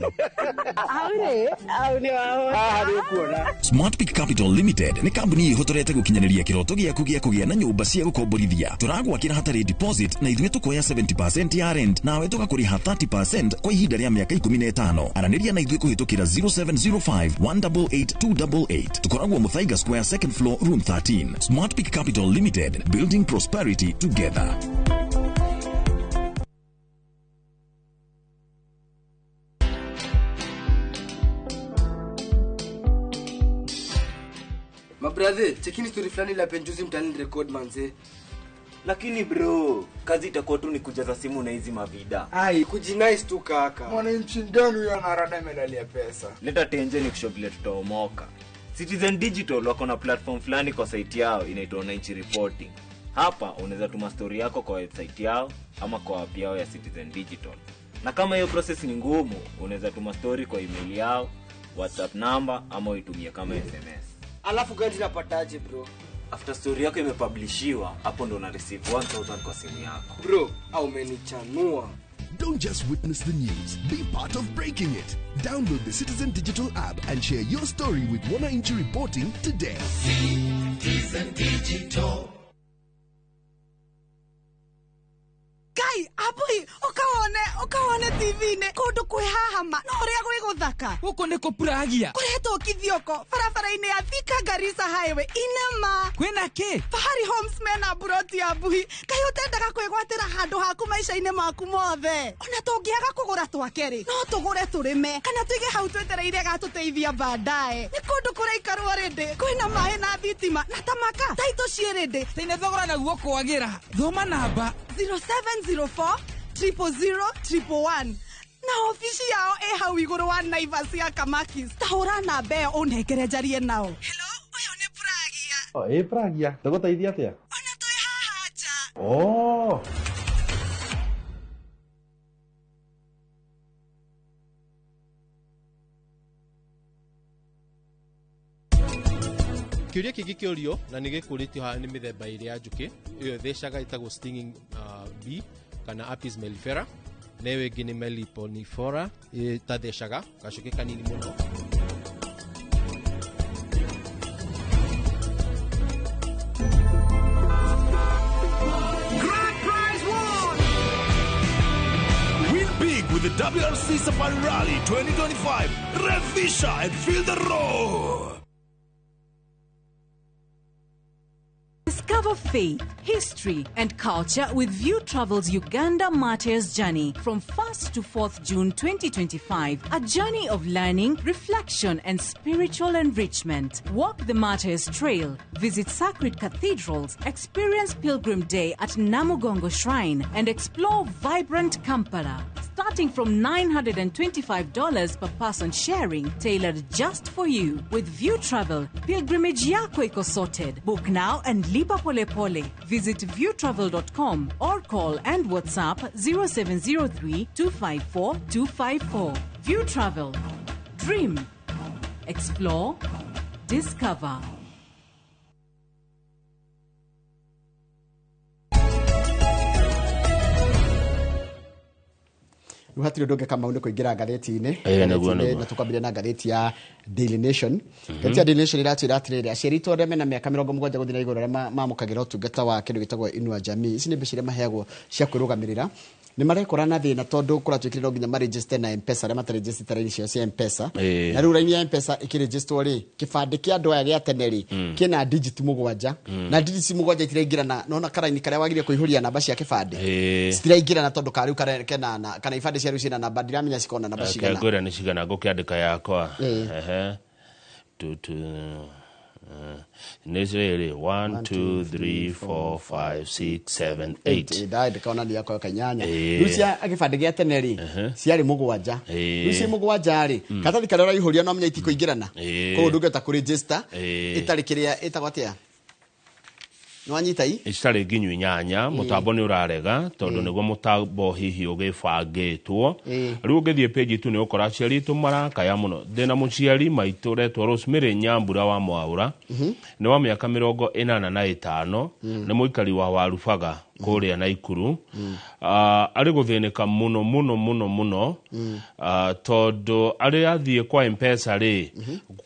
Hau rĩ, hau nĩ wahota. Haha nĩ ũkuona. Smart Peak Capital Limited nĩ kambuni ĩhotorete gũkinyanĩria kĩroto gĩaku gĩa kũgĩa na nyũmba cia gũkomborithia. Tũragwakĩra hatarĩ deposit na ithuĩ tũkoya 70% ya rent nawe tũgakũrĩha 30% kwa ihinda rĩa mĩaka 15. Aranĩria na ithuĩ kũhĩtũkĩra 0705 188 288. Tũkoragwo Muthaiga Square, second floor, room 13. Smart Peak Capital Limited, building prosperity together. Mabrother, chekini story fulani la penjuzi mtani record manze. Lakini bro, kazi itakuwa tu ni kujaza simu na hizi mavida. Ai, kujinice tu kaka. Mwananchi ndani huyo anarada medali ya pesa. Leta tenje ni kusho vile tutaomoka. Citizen Digital wako na platform fulani kwa site yao inaitwa Wananchi Reporting. Hapa unaweza tuma story yako kwa website yao ama kwa app yao ya Citizen Digital. Na kama hiyo process ni ngumu, unaweza tuma story kwa email yao, WhatsApp number ama uitumie kama SMS. Alafu gani napataje bro? After story yako imepublishiwa, hapo ndo una receive 1000 kwa simu yako. Bro, au umenichanua. Don't just witness the news, be part of breaking it. Download the Citizen Digital app and share your story with Wananchi Reporting today. Citizen Digital. Kai, abui, ukawone TV-inĩ kũndũ kwĩ haha ma no ũrĩa gwĩ gũthaka. Gũkũ nĩ kũpuragia. Kũretwo Kithioko barabara-inĩ ya Thika Garissa Highway inema. Kwĩna kĩ? Fahari Homes mena mburoti ya mbuhi. Kaĩ ũtendaga kwĩgwatĩra handũ haku maica-inĩ maku mothe. Ona tũngĩaga kũgũra twake rĩ, no tũgũre tũrĩme kana tũige hau twetereire gatũteithia baadaye. Nĩ kũndũ kũraikarwo rĩndĩ, kwĩna maĩ na thitima na tamaka. Taitũ ciĩ rĩndĩ. Tene thogora naguo kwagĩra. Thoma namba 0704 000 111 na ofici yao ĩ hau igũrũ wa Naivas ya Kamakis. Ta hũra namba ĩyo ũnengere njarie nao. Hello, ũyũ nĩ Pragia. Oh, ĩ Pragia, tũgũteithia atĩa? Ona twĩ haha nja. Oh. Kĩũria kĩngĩ kĩũrio na nĩ gĩkũrĩtio haha nĩ mĩthemba ĩrĩ ya njũkĩ ĩyo ĩthecaga ĩtagwo stinging bee kana Apis mellifera, na ĩyo ĩngĩ nĩ Meliponifora ĩtathecaga gacũkĩ kanini mũno. Grand prize won! Win big with the WRC Safari Rally 2025. Revisha and feel the roar. Discover faith, history, and culture with View Travel's Uganda Martyrs Journey from 1st to 4th June 2025. A journey of learning, reflection, and spiritual enrichment. Walk the Martyrs Trail, visit sacred cathedrals, experience Pilgrim Day at Namugongo Shrine, and explore vibrant Kampala. Starting from $925 per person sharing, tailored just for you. With View Travel, pilgrimage yako iko sorted. Book now and lipa pole pole. Visit viewtravel.com or call and WhatsApp 0703 254 254. View Travel. Dream. Explore. Discover. Rĩu hatirĩ ũndũ ũngĩ Kamau nĩ kũingĩra ngathĩti-inĩ. Ĩĩ, nĩguo, Ngathĩti-inĩ, nĩguo. na tũkwambĩrĩria na ngathĩti ya Daily Nation. Ngathĩti ya Daily Nation ĩratwĩra atĩrĩrĩ, aciari aitũ arĩa mena mĩaka 70 gũthiĩ na igũrũ arĩa mamũkagĩra ũtungata wa kĩndũ gĩtagwo Inua Jamii, ici nĩ mbeca iria maheagwo cia kwĩrũgamĩrĩra, nĩ marekora na thĩna tondũ kũratuĩkire no nginya maregister na M-Pesa, arĩa matarejistĩte raini ciao cia M-Pesa. Na rĩu raini ya M-Pesa ĩkĩrejistwo rĩ, kĩbandĩ kĩa andũ aya gĩa tene rĩ, kĩna digit 7, na digit 7 itiraingĩrana nona karaini karĩa wagĩrĩire kũihũria namba cia kĩbandĩ citiraingĩrana tondũ karĩu kena kana ibandĩ cia rĩu ciĩna namba, ndiramenya cikoragwo na namba cigana. Ngwĩra nĩ cigana ngũkĩandĩka yakwa. Ehe. Tu, tu, nĩ rĩrĩ 1 2 3 4 5 6 7 8. Ndandĩka ona nĩ yakwa kanyanya. Rĩu cia gĩbandĩ gĩa tene rĩ, ciarĩ 7. Rĩu ciĩ 7 rĩ, karatathi karĩa ũraihũria no menya itikũingĩrana, koguo ndũngĩhota kũregister ĩtarĩ kĩrĩa ĩtagwo atĩa, nĩwanyita i Citarĩ nginyu 8. Mũtambo nĩ ũrarega tondũ nĩguo mũtambo hihi ũgĩbangĩtwo. Rĩu ũngĩthiĩ page tu nĩ ũkora aciari aitũ marakaya mũno. Ndĩna mũciari maitũ ũretwo Rosemary Nyambura wa Mwaũra, nĩ wa mĩaka 85, nĩ mũikari wa Warubaga kũrĩa Naikuru. Arĩ gũthĩnĩka mũno mũno mũno mũno, tondũ arĩ athiĩ kwa M-Pesa rĩ,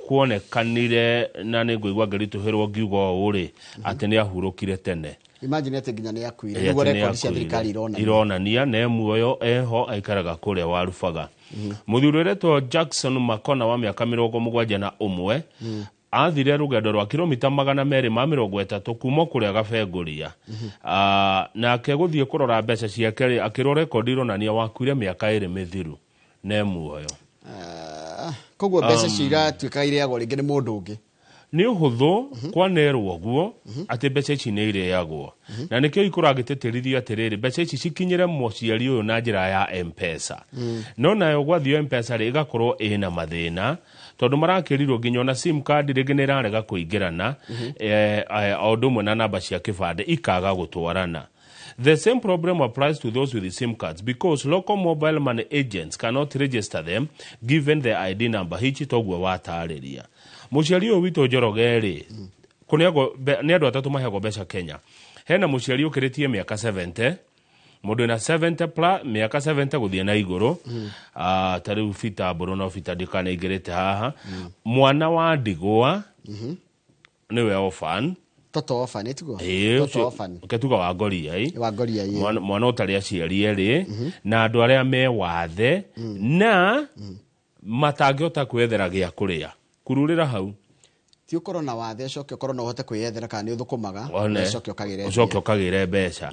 kuonekanire na nĩ ngũigua ngĩritũhĩrwo ngiuga ũũ rĩ, atĩ nĩ ahurũkire tene. Imagine atĩ nginya nĩ akuire. Ĩ, Nĩguo atĩ nĩ rekondi cia akuire. thirikari ironania. Ironania na e muoyo eho aikaraga kũrĩa Warubaga. Mũthuri ũretwo Jackson Makona wa mĩaka 71 athire rũgendo rwa kilomita 230 kuma kũrĩa Gabengũria. Nake gũthiĩ kũrora mbeca ciake rĩ, akĩrwo rekondi ironania wakuire mĩaka 2 mĩthiru na e muoyo. Koguo mbeca icio iratuĩka irĩagwo rĩngĩ nĩ mũndũ ũngĩ. Nĩ ũhũthũ kwanerwo ũguo atĩ mbeca ici nĩ irĩagwo, na nĩkĩo ikũragĩtĩtĩrithio atĩrĩrĩ, mbeca ici cikinyĩre mũciari ũyũ na njĩra ya M-Pesa. No nayo gwathiĩ M-Pesa rĩ, ĩgakorwo ĩna mathĩna tondũ marakĩrirwo nginya ona sim card rĩngĩ nĩ ĩrarega kũingĩrana, o ũndũ ũmwe na namba cia kĩbandĩ ikaga gũtwarana. The same problem applies to those with the SIM cards because local mobile money agents cannot register them given the ID number. Hichi toguo watarĩria. Mũciari ũyũ witũ Njoroge rĩ, kũneagwo nĩ andũ atatũ maheagwo mbeca Kenya. Hena mũciari ũkĩrĩtie mĩaka 70, mũndũ wĩna 70 plus, mĩaka 70 gũthiĩ na igũrũ. Ta rĩu Bita Mbũrũ, no Bita ndikanaingĩrĩte haha. Mwana wa ndigwa nĩwe orphan. Toto orphan, ĩtiguo? Ĩĩ, Toto ũcio- orphan. Ketuga wa ngoria ĩ. Wa ngoria ĩ. Mwana ũtarĩ aciari erĩ, na andũ arĩa me wathe na matangĩhota kwĩyethera gĩa kũrĩa, kururĩra hau. Ti ũkorwo na wathe ũcoke ũkorwo no ũhote kwĩyethera kana nĩ ũthũkũmaga, One. ũcoke ũkagĩre ũcoke ũkagĩre mbeca.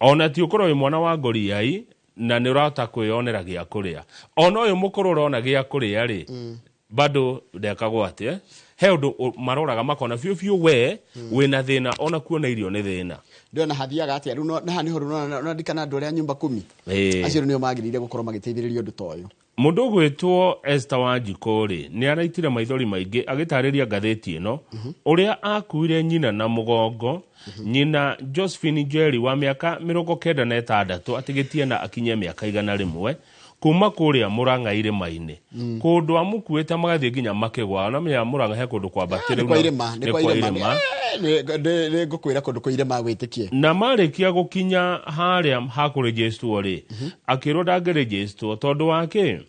Ona ti ũkorwo wĩ mwana wa ngoriai na nĩ ũrahota kwĩyonera gĩa kũrĩa, ona ũyũ mũkũrũ ũrona gĩa kũrĩa rĩ, bado ndekagwo atĩ he ũndũ maroraga makona biũ biũ we wĩna thĩna, ona kuona irio nĩ thĩna. Ndĩrona hathiaga atĩa rĩu, na haha nĩho rĩu nandikana andũ arĩa nyumba kumi acio rĩu nĩo magĩrĩire gũkorwo magĩteithĩrĩrio ũndũ ta ũyũ. Mũndũ ũgwĩtwo Esther Wanjikũ rĩ, nĩ araitire maithori maingĩ agĩtarĩria ngathĩti ĩno ũrĩa akuire nyina na mũgongo. Nyina Josephine Njeri wa mĩaka 96 atigĩtie na akinye mĩaka 101, kuma kũrĩa Mũrang'a irĩma-inĩ, kũndũ amũkuĩte magathiĩ nginya makĩgwa. Na menya Mũrang'a he kũndũ kwambatĩrĩru Nĩ kwa irĩma, nĩ nĩ kwa kwa irĩma. irĩma. Nĩ ngũkwĩra kũndũ kwa irĩma wĩtĩkie. Na marĩkia gũkinya harĩa hakũrĩnjĩstwo rĩ, akĩrwo ndangĩrĩnjĩstwo tondũ wa kĩ,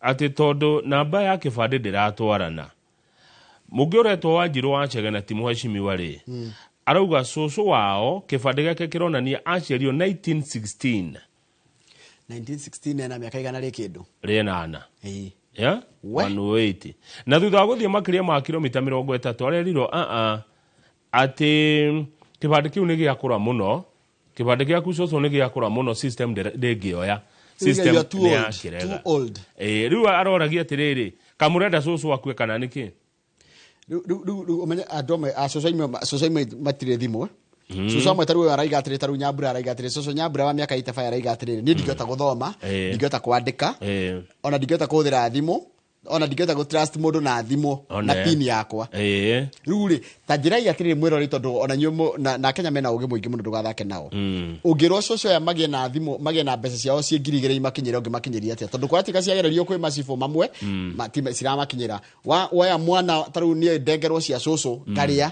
atĩ tondũ namba ya kĩbandĩ ndĩratwarana. Mũngĩ ũretwo Wanjirũ wa Chege na ti mũhecimiwa rĩ, arauga cũcũ wao kĩbandĩ gĩake kĩronania aciarirwo 1916. 1916 ena mĩaka igana rĩ kĩndũ. Rĩnana. Ĩĩ. Yeah? We. 180. Na thutha wa gũthiĩ makĩria ma kilomita 30 arerirwo atĩ kĩbandĩ kĩu nĩ gĩakũra mũno, kĩbandĩ gĩaku cũcũ nĩ gĩakũra mũno, system ndĩngĩoya. System You are too nĩ old. yakĩrega. Too old. Ĩĩ, rĩu aroragia atĩrĩrĩ, kamũrenda cũcũ akue kana nĩkĩ? Rĩu ũmenye andũ amwe, cũcũ aimwe matirĩ thimũ. Cũcũ amwe ta rĩu ũyũ araiga atĩrĩ, ta rĩu Nyambura araiga atĩrĩ, cũcũ Nyambura wa mĩaka 85 araiga atĩrĩrĩ, niĩ ndingĩhota gũthoma, ndingĩhota kwandĩka, ona ndingĩhota kũhũthĩra thimũ, ona ndingĩhota gũ trust mũndũ na thimũ na pin yakwa. Rĩu rĩ, ta njĩrai atĩrĩrĩ mwĩrori, tondũ ona inyuĩ na Kenya mena ũgĩ mũingĩ mũno, ndũgathake nao. Ũngĩrwo cũcũ aya magĩe na thimũ, magĩe na mbeca ciao ciĩ 2000 imakinyĩre, ũngĩmakinyĩria atĩa? Tondũ kwaratuĩka ciagererio kwĩ macibũ mamwe, ciramakinyĩra. Woya mwana ta rĩu niĩ ndengerwo cia cũcũ, ngarĩa.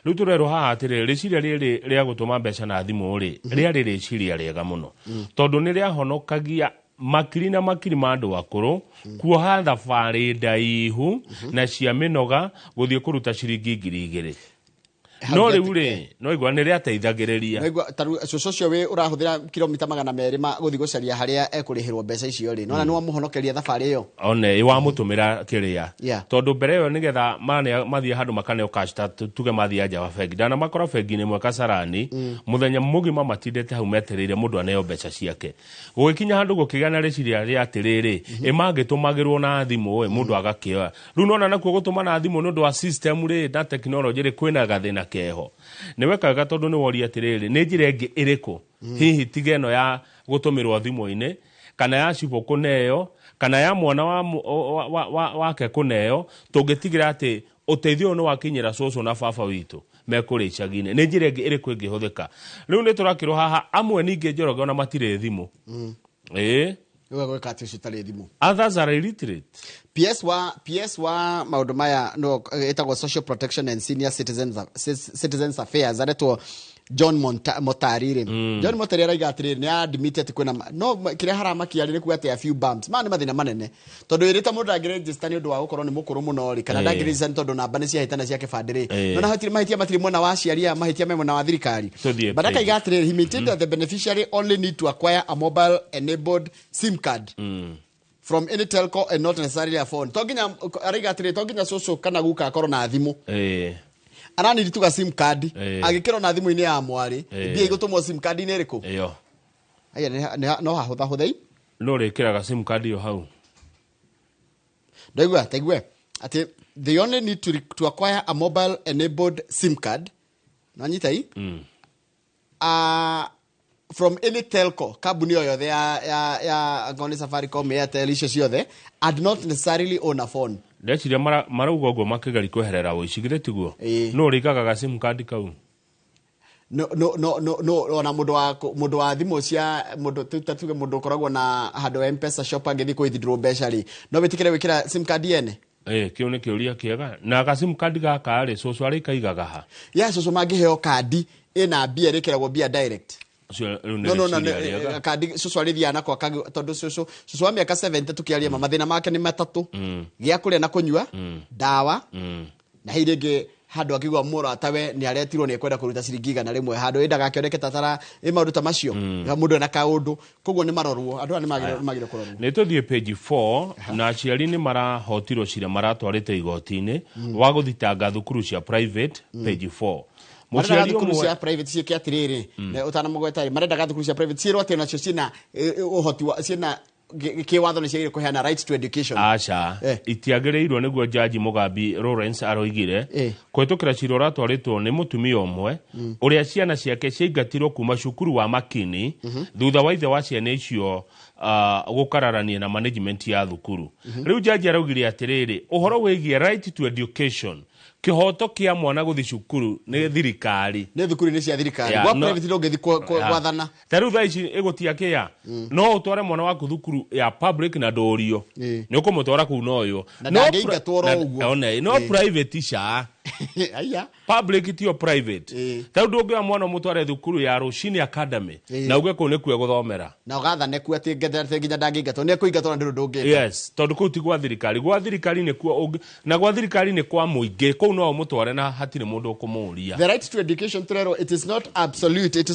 Rĩu tũrerwo haha atĩrĩrĩ, rĩciria rĩrĩ rĩa gũtũma mbeca na thimũ rĩ, rĩarĩ rĩciria rĩega mũno, tondũ nĩ rĩahonokagia Makiri na makiri ma andũ akũrũ kuoha thabarĩ ndaihu na cia mĩnoga gũthiĩ kũruta ciringi 2,000. No rĩu rĩ, no igua nĩ rĩateithagĩrĩria. Naigua tarĩu cũcũ ũcio wĩ ũrahũthĩra kilomita 200 ma gũthiĩ gũcaria harĩa ekũrĩhĩrwo mbeca icio rĩ, nona nĩ wamũhonokeria thabarĩ ĩyo. One wamũtũmĩra kĩrĩa, Yeah. tondũ mbere ĩyo nĩgetha mathiĩ handũ makaneo cash, ta tuge mathiĩ anja wa bengi, ndanamakora bengi-inĩ ĩmwe Kasarani mũthenya mũgima matindĩte hau metereire mũndũ aneo mbeca ciake. Gũgĩkinya handũ gũkĩgĩa na rĩciria rĩa atĩrĩrĩ, ĩ mangĩtũmagĩrwo na thimũ ĩ, mũndũ agakĩoya. Rĩu nona nakuo gũtũma na thimũ nĩ ũndũ wa system rĩ na technology rĩ, kwĩna gathĩna keho. Nĩ weka wega tondũ nĩ woria atĩrĩrĩ, nĩ njĩra ĩngĩ ĩrĩkũ hihi tiga ĩno ya gũtũmĩrwo thimũ-inĩ, kana ya cibũ kũneo, kana ya mwana wa, wa, wa, wa, wake kũneo, tũngĩtigĩra atĩ ũteithio ũyũ nĩ wakinyĩra cũcũ na baba witũ mekũrĩa icagi-inĩ? Nĩ njĩra ĩngĩ ĩrĩkũ ĩngĩhũthĩka? Rĩu nĩ tũrakĩrwo haha amwe ningĩ, Njoroge, ona matirĩ thimũ. Ĩĩ. Rĩu gwĩka atĩ ũcio ũtarĩ thimũ? Others are illiterate. PS wa maũndũ maya no ĩtagwo Social Protection and Senior Citizens Affairs, aretwo John Motari rĩ. John Motari araiga atĩrĩrĩ, nĩ admit atĩ kwĩna no kĩrĩa haramakia rĩ nĩ kuga atĩ a few bumps. Maya nĩ mathĩna manene tondũ ĩrĩ ta mũndũ ndangĩregister nĩ ũndũ wa gũkorwo nĩ mũkũrũ mũno rĩ, kana ndangĩregister nĩ tondũ namba nĩ ciahĩtana cia kĩbandĩ rĩ. No na hatirĩ mahĩtia, matirĩ mwena wa aciari aya, mahĩtia me mwena wa thirikari. Tũthiĩ But page. akaiga atĩrĩrĩ, he maintained that the beneficiary only need to acquire a mobile enabled SIM card from any telco and not necessarily a phone. To nginya, araiga atĩrĩrĩ, to nginya cũcũ kana guka akorwo na thimũ, aranirituga SIM card agĩkĩrwo na thimũ-inĩ ya mwarĩ, mbia igũtũmwo SIM card-inĩ ĩrĩkũ? Ĩyo. Aya, no hahũthahũthei. No rĩkĩraga SIM card ĩyo hau. Ndaigua taigue atĩ they only need to acquire a mobile enabled SIM card, nanyita from any telco, kambuni o yothe ya angorwo nĩ Safaricom, Airtel, icio ciothe, and not necessarily own a phone. Ndeciria marauga ũguo makĩgeria kweherera ũici, githĩ tiguo? No ũrĩkagaga SIM card kau. No, ona mũndũ wa thimũ cia mũndũ ta tuge mũndũ ũkoragwo na handũ M-Pesa shop angĩthiĩ kũ withdraw mbeca rĩ, no wĩtĩkĩre gwĩkĩra SIM card yene? Ĩ, kĩu nĩ kĩũria kĩega. Na ga SIM card gaka rĩ, cũcũ arĩkaigaga ha? Ya cũcũ mangĩheo kandi ĩna mbia, ĩrĩkĩragwo mbia direct. Ũcio rĩu nĩ No, rĩciria rĩega. kandi cũcũ arĩthiaga nako tondũ cũcũ wa mĩaka 70 tũkĩaria ma mathĩna make nĩ matatũ: gĩa kũrĩa na kũnyua, ndawa, na hihi rĩngĩ handũ akigua mũratawe nĩ aretirwo nĩ ekwenda kũruta ciringi 100 handũ ĩ ndagakĩoneke tatara ĩ maũndũ ta macio. Mũndũ ena kaũndũ, koguo nĩ marorwo andũ aya nĩ magĩrĩirwo kũrorwo. Nĩ tũthiĩ page 4. Na aciari nĩ marahotirwo cira maratwarĩte igoti-inĩ wa gũthitanga thukuru cia private, page 4. Marendaga Mũciari thukuru ũmwe cia private ciĩke atĩrĩrĩ, na ũtanamũgweta rĩ, marendaga thukuru cia private ciĩrwo atĩ onacio ciĩna ũhoti wa ciĩna kĩwatho nĩ ciagĩrĩire kũheana right to education. Aca, itiagĩrĩirwo nĩguo jaji Mugambi Lawrence aroigire kũhĩtũkĩra cira ũratwarĩtwo nĩ mũtumia ũmwe ũrĩa ciana ciake ciaingatirwo kuma cukuru wa Makini thutha wa ithe wa ciana icio gũkararania na management ya thukuru. Rĩu jaji araugire atĩrĩrĩ, ũhoro wĩgiĩ right to education, kĩhoto kĩa mwana gũthiĩ cukuru, nĩ thirikari. Nĩ thukuru-inĩ cia thirikari. Ya, Gwa private ndũngĩthiĩ gwathana. Ta rĩu thaa ici ĩgũtia kĩa no ũtware mwana waku thukuru ya public na ndũrio nĩ ũkũmũtwara kũu noyo. Na No ndangĩingatwo oro ũguo. One, no private ca. Aya. Public tio private. Ta rĩu ndũngĩoya mwana ũmũtware thukuru ya Rũcinĩ Academy na uge kũu nĩkuo egũthomera. Na ũgathane kuo atĩ atĩ nginya ndangĩingatwo, nĩ ekũingatwo na ndũrĩ ndũngĩka. Yes, tondũ kũu ti gwa thirikari. Gwa thirikari nĩkuo na gwa thirikari nĩ kwa mũingĩ, kũu no ũmũtware na hatirĩ mũndũ ũkũmũria. The right to education turero, it is not absolute. It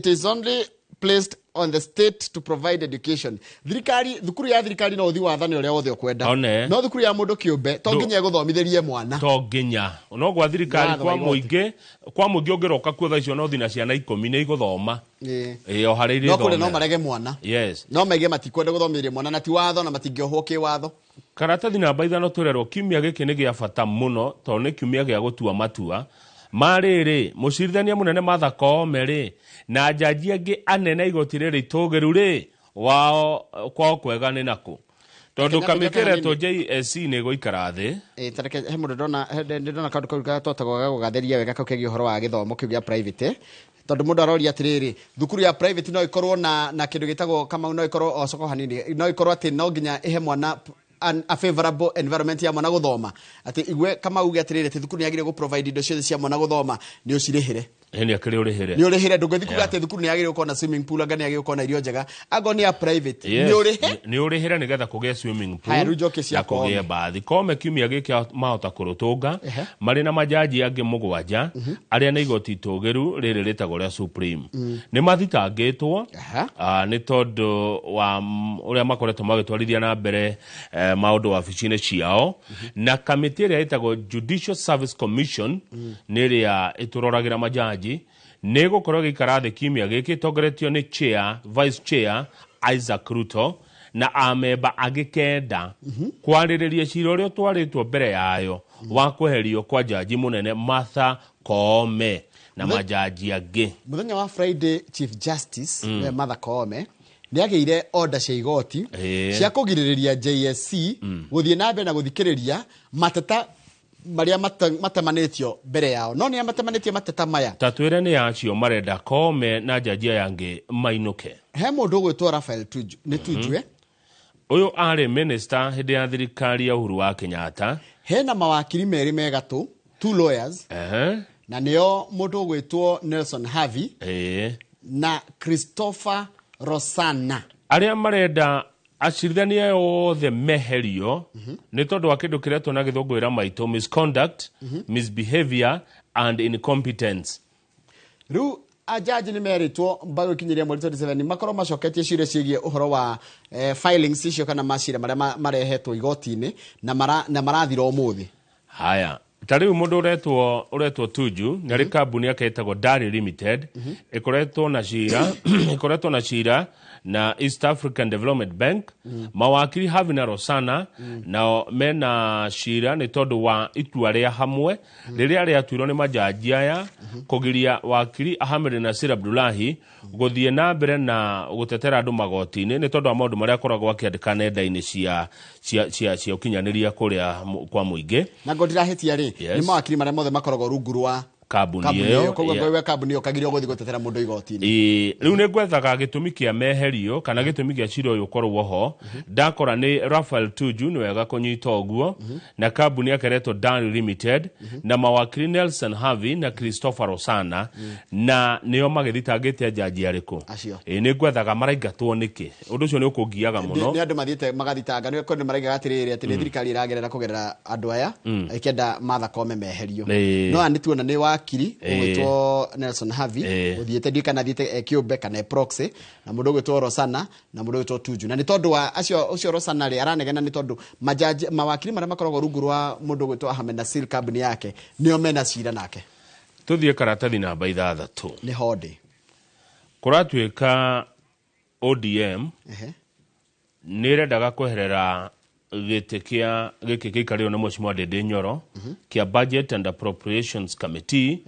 is only placed on the state to provide education. Thirikari, thukuru ya thirikari no ũthiĩ wathane ũrĩa wothe ũkwenda. One. No thukuru ya mũndũ kĩũmbe to nginya ĩgũthomithĩrie mwana. To nginya, no gwa thirikari Watho kwa wa igoti. mũingĩ, kwa mũingĩ ũngĩroka kuo thaa icio no thiĩ na ciana 10 nĩ igũthoma. Ĩĩ, o harĩa No kũrĩa no irĩthomera. marege mwana. Yes. No maige matikwenda gũthomithĩria mwana, na ti watho na matingĩohwo kĩwatho. Karatathi namba 5 tũrerwo kiumia gĩkĩ nĩ gĩa bata mũno tondũ nĩ kiumia gĩa gũtua matua ma rĩrĩ mũcirithania mũnene Martha Koome rĩ na njaji angĩ anene a igoti rĩrĩ itũgĩru rĩ wao kwao kwega nĩ nakũ, tondũ Reke kamĩtĩ nyambe ĩretwo JSC nĩ ĩgũikara thĩ. Ĩ, ta reke he mũndũ ndona ndona kaũndũ kau gatotagwo ga gũgatheria wega kau kegiĩ ũhoro wa gĩthomo kĩu gĩa private, tondũ mũndũ aroria atĩrĩrĩ, thukuru ya private no ĩkorwo na kĩndũ gĩtagwo Kamau, no ĩkorwo o coko hanini, no ĩkorwo atĩ no nginya ĩhe mwana a favorable environment ya mwana gũthoma, atĩ igue Kamau uge atĩrĩrĩ, atĩ thukuru nĩ yagĩrĩire gũ provide indo ciothe cia mwana gũthoma, nĩ ũcirĩhĩre. Nĩ akĩrĩ ũrĩhĩre. Nĩ ũrĩhĩre. Ndũngĩthiĩ kuga atĩ thukuru nĩ yagĩrĩirwo gũkorwo na swimming pool, anga nĩ yagĩrĩirwo gũkorwo na irio njega, angorwo nĩ ya private. Yes. Nĩ ũrĩhe. Nĩ ũrĩhĩre nĩgetha kũgĩe swimming pool Haya, rĩu njoke cia na kũgĩe Koome. bathi. Koome kiumia gĩkĩ mahota kũrũtũnga marĩ na majaji angĩ 7 arĩa nĩ igoti itũgĩru rĩrĩ rĩtagwo rĩa Supreme. Nĩ mathitangĩtwo nĩ tondũ wa ũrĩa makoretwo magĩtwarithia na mbere maũndũ wabici-inĩ ciao, na kamĩtĩ ĩrĩa ĩtagwo Judicial Service Commission nĩ ĩrĩa ĩtũroragĩra majaji nĩ ĩgũkorwo ĩgĩikara thĩ kiumia gĩkĩ ĩtongoretio nĩ chair, vice chair Isaac Ruto na amemba angĩ 9 kwarĩrĩria cira ũrĩa ũtwarĩtwo mbere yayo wa kweherio kwa jaji mũnene Martha Koome na majaji angĩ. Mũthenya wa Friday, Chief Justice Martha Koome nĩ agĩire order cia igoti cia kũgirĩrĩria JSC gũthiĩ na mbere na gũthikĩrĩria mateta marĩa matemanĩtio mbere yao. No nĩ matemanĩtie mateta maya. Ta twĩre nĩ acio marenda Koome na jaji aya angĩ mainũke. He mũndũ ũgwĩtwo Raphael Tuju, nĩ Tujue. Ũyũ arĩ minister hĩndĩ ya thirikari ya Uhuru wa Kenyatta. Hena mawakiri merĩ me gatũ, two lawyers. Na nĩo mũndũ ũgwĩtwo Nelson Havi na Christopher Rosana. Arĩa marenda acirithania othe meherio nĩ tondũ wa kĩndũ kĩretwo na gĩthũngũ ĩra maitũ misconduct, misbehavior and incompetence. Rĩu ajaji nĩ merĩtwo mbagũkinyĩria mweri 27 makorwo macoketie ciũria ciĩgiĩ ũhoro wa filings icio kana macira marĩa marehetwo igoti-inĩ na marathira ũmũthĩ. Haya, ta rĩu mũndũ ũretwo Tuju nĩ arĩ kambuni yake ĩtagwo Dari Limited ĩkoretwo na cira ĩkoretwo na cira na East African Development Bank. Mawakiri Havi na Rosana nao mena cira nĩ tondũ wa itua rĩa hamwe rĩrĩa rĩatuirwo nĩ majaji aya kũgiria wakiri Ahmed Nasir Abdullahi gũthiĩ na mbere na gũtetera andũ magoti-inĩ nĩ tondũ wa maũndũ marĩa akoragwo akĩandĩka nenda-inĩ cia ũkinyanĩria kũrĩa kwa mũingĩ. Na ngo ndirahĩtia rĩ, nĩ mawakiri marĩa mothe makoragwo rungu rwa kambuni ĩyo. Koguo wewe kambuni ĩyo ũkagirio gũthiĩ gũtetera mũndũ igoti-inĩ. Rĩu nĩ ngwethaga gĩtũmi kĩa meherio kana gĩtũmi gĩa cira ũyũ ũkorwo ho. Ndakora nĩ Raphael Tuju, nĩ wega kũnyita ũguo, na kambuni yake ĩretwo Dari Limited na mawakiri Nelson Havi na Christopher Rosana na nĩo magĩthitangĩte jaji arĩkũ. Nĩ ngwethaga maraingatwo nĩkĩ. Ũndũ ũcio nĩ ũkũngiaga mũno. Nĩ andũ mathiĩte magathitanga, nĩ kwenda maraigaga atĩrĩrĩ atĩ nĩ thirikari ĩragerera kũgerera andũ aya ĩkĩenda Martha Koome meherio. No aya nĩ tuona nĩ wakiri ũgwĩtwo Nelson Havi ũthiĩte ndiũĩ kana athiĩte kĩũmbe kana proxy, na mũndũ ũgwĩtwo Rosana na mũndũ ũgwĩtwo Tuju. Na nĩ tondũ wa acio ũcio Rosana rĩ aranegena nĩ tondũ majaji mawakiri marĩa makoragwo rungu rwa mũndũ ũgwĩtwo Ahmed Nasir kambuni yake nĩo mena cira nake. Tũthiĩ karatathi namba 6. Nĩ honde. Kũratuĩka ODM nĩ ĩrendaga kweherera gĩtĩ kĩa gĩkĩ gĩikarĩirwo nĩ Mheshimiwa Ndindi Nyoro kĩa Budget and Appropriations Committee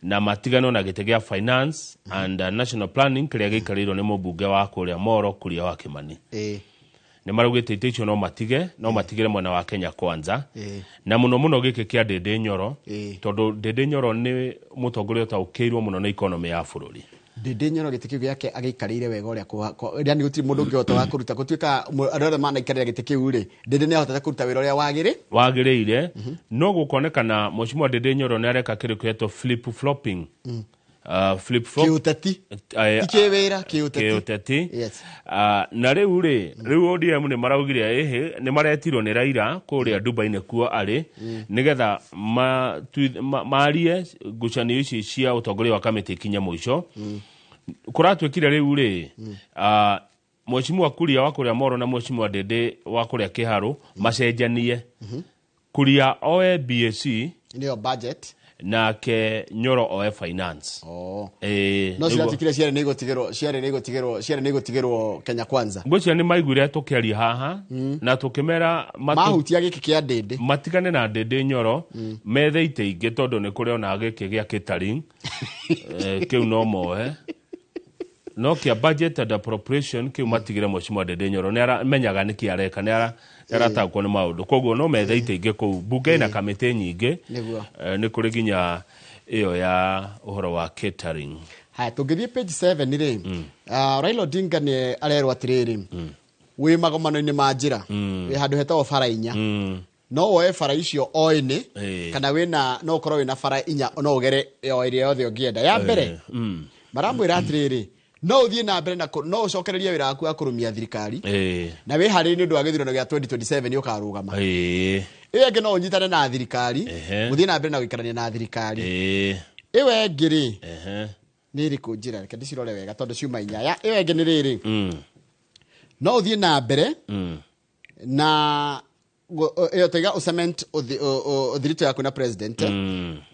na matigano na gĩtĩ gĩa Finance and National Planning kĩrĩa gĩikarĩirwo nĩ mũmbunge wa kũrĩa Moro Kuria wa Kimani. Nĩ maraugĩte itĩ icio no matige, no matigĩre mwena wa Kenya Kwanza na mũno mũno gĩkĩ kĩa Ndindi Nyoro tondũ Ndindi Nyoro nĩ mũtongoria ũtaũkĩirwo mũno nĩ economy ya bũrũri. Ndindi Nyoro gĩtĩ kĩu gĩake agĩikarĩire wega ũrĩa yani gũtirĩ mũndũ ũngĩhota wa kũruta gũtuĩka andũ arĩa manaikarĩra gĩtĩ kĩu rĩ, Ndindi nĩ ahotete kũruta wĩra ũrĩa wagĩrĩire. No gũkonekana Mheshimiwa Ndindi Nyoro nĩ areka kĩndũ kĩretwo flip flopping. Flip flop kĩũteti, ti kĩwĩra, kĩũteti. Na rĩu rĩ, rĩu ODM nĩ maraugire ĩhĩ nĩ maretirwo nĩ Raila kũrĩa Dubai nĩkuo arĩ nĩgetha marie ngucanio ici cia ũtongoria wa kamĩtĩ ikinye mũico. Kũratuĩkire rĩu rĩ, Mheshimiwa Kuria wa kũrĩa Moro na Mheshimiwa Ndindi wa kũrĩa Kĩharũ macenjanie. Kuria oe BAC nĩyo budget, nake Nyoro oe finance. No ciratuĩkire ciarĩ nĩ igũtigĩrwo, ciarĩ nĩ igũtigĩrwo, ciarĩ nĩ igũtigĩrwo Kenya Kwanza. Ngwĩciria nĩ maiguire tũkĩaria haha na tũkĩmera mahutia gĩkĩ kĩa Ndindi matigane na Ndindi Nyoro methe itĩ ingĩ tondũ nĩ kũrĩ ona gĩkĩ gĩa catering kĩu no moe. No kĩa budget and appropriation kĩu matigĩre Mheshimiwa Ndindi Nyoro nĩ aramenyaga nĩkĩ areka, nĩ arataũkwo nĩ maũndũ, koguo no methe itĩ ingĩ kũu mbunge ĩna kamĩtĩ nyingĩ. Nĩ kũrĩ nginya ĩyo ya ũhoro wa catering. Haya, tũngĩthiĩ page 7 rĩ, Raila Odinga nĩ arerwo atĩrĩrĩ, wĩ magomano-inĩ ma njĩra wĩ handũ hetagwo bara 4 No woe bara icio o ĩnĩ, kana wĩna no ũkorwo wĩna bara inya, no ũgere o ĩrĩa yothe ũngĩenda. Ya mbere, maramwĩra atĩrĩrĩ, no ũthiĩ na mbere na no ũcokererie wĩra waku wa kũrũmia thirikari na wĩharĩrie nĩ ũndũ wa gĩthurano gĩa 2027 nĩ ũkarũgama. Ĩyo ĩngĩ, no ũnyitane na thirikari, mũthiĩ na mbere na gũikarania na thirikari. Ĩyo ĩngĩ rĩ, nĩ ĩrĩkũ? Njĩra, reke ndĩcirore wega tondũ ciuma inya. Ĩyo ĩngĩ nĩ rĩrĩ, no ũthiĩ na mbere na ĩyo taiga ũcement ũthiritũ yaku na president,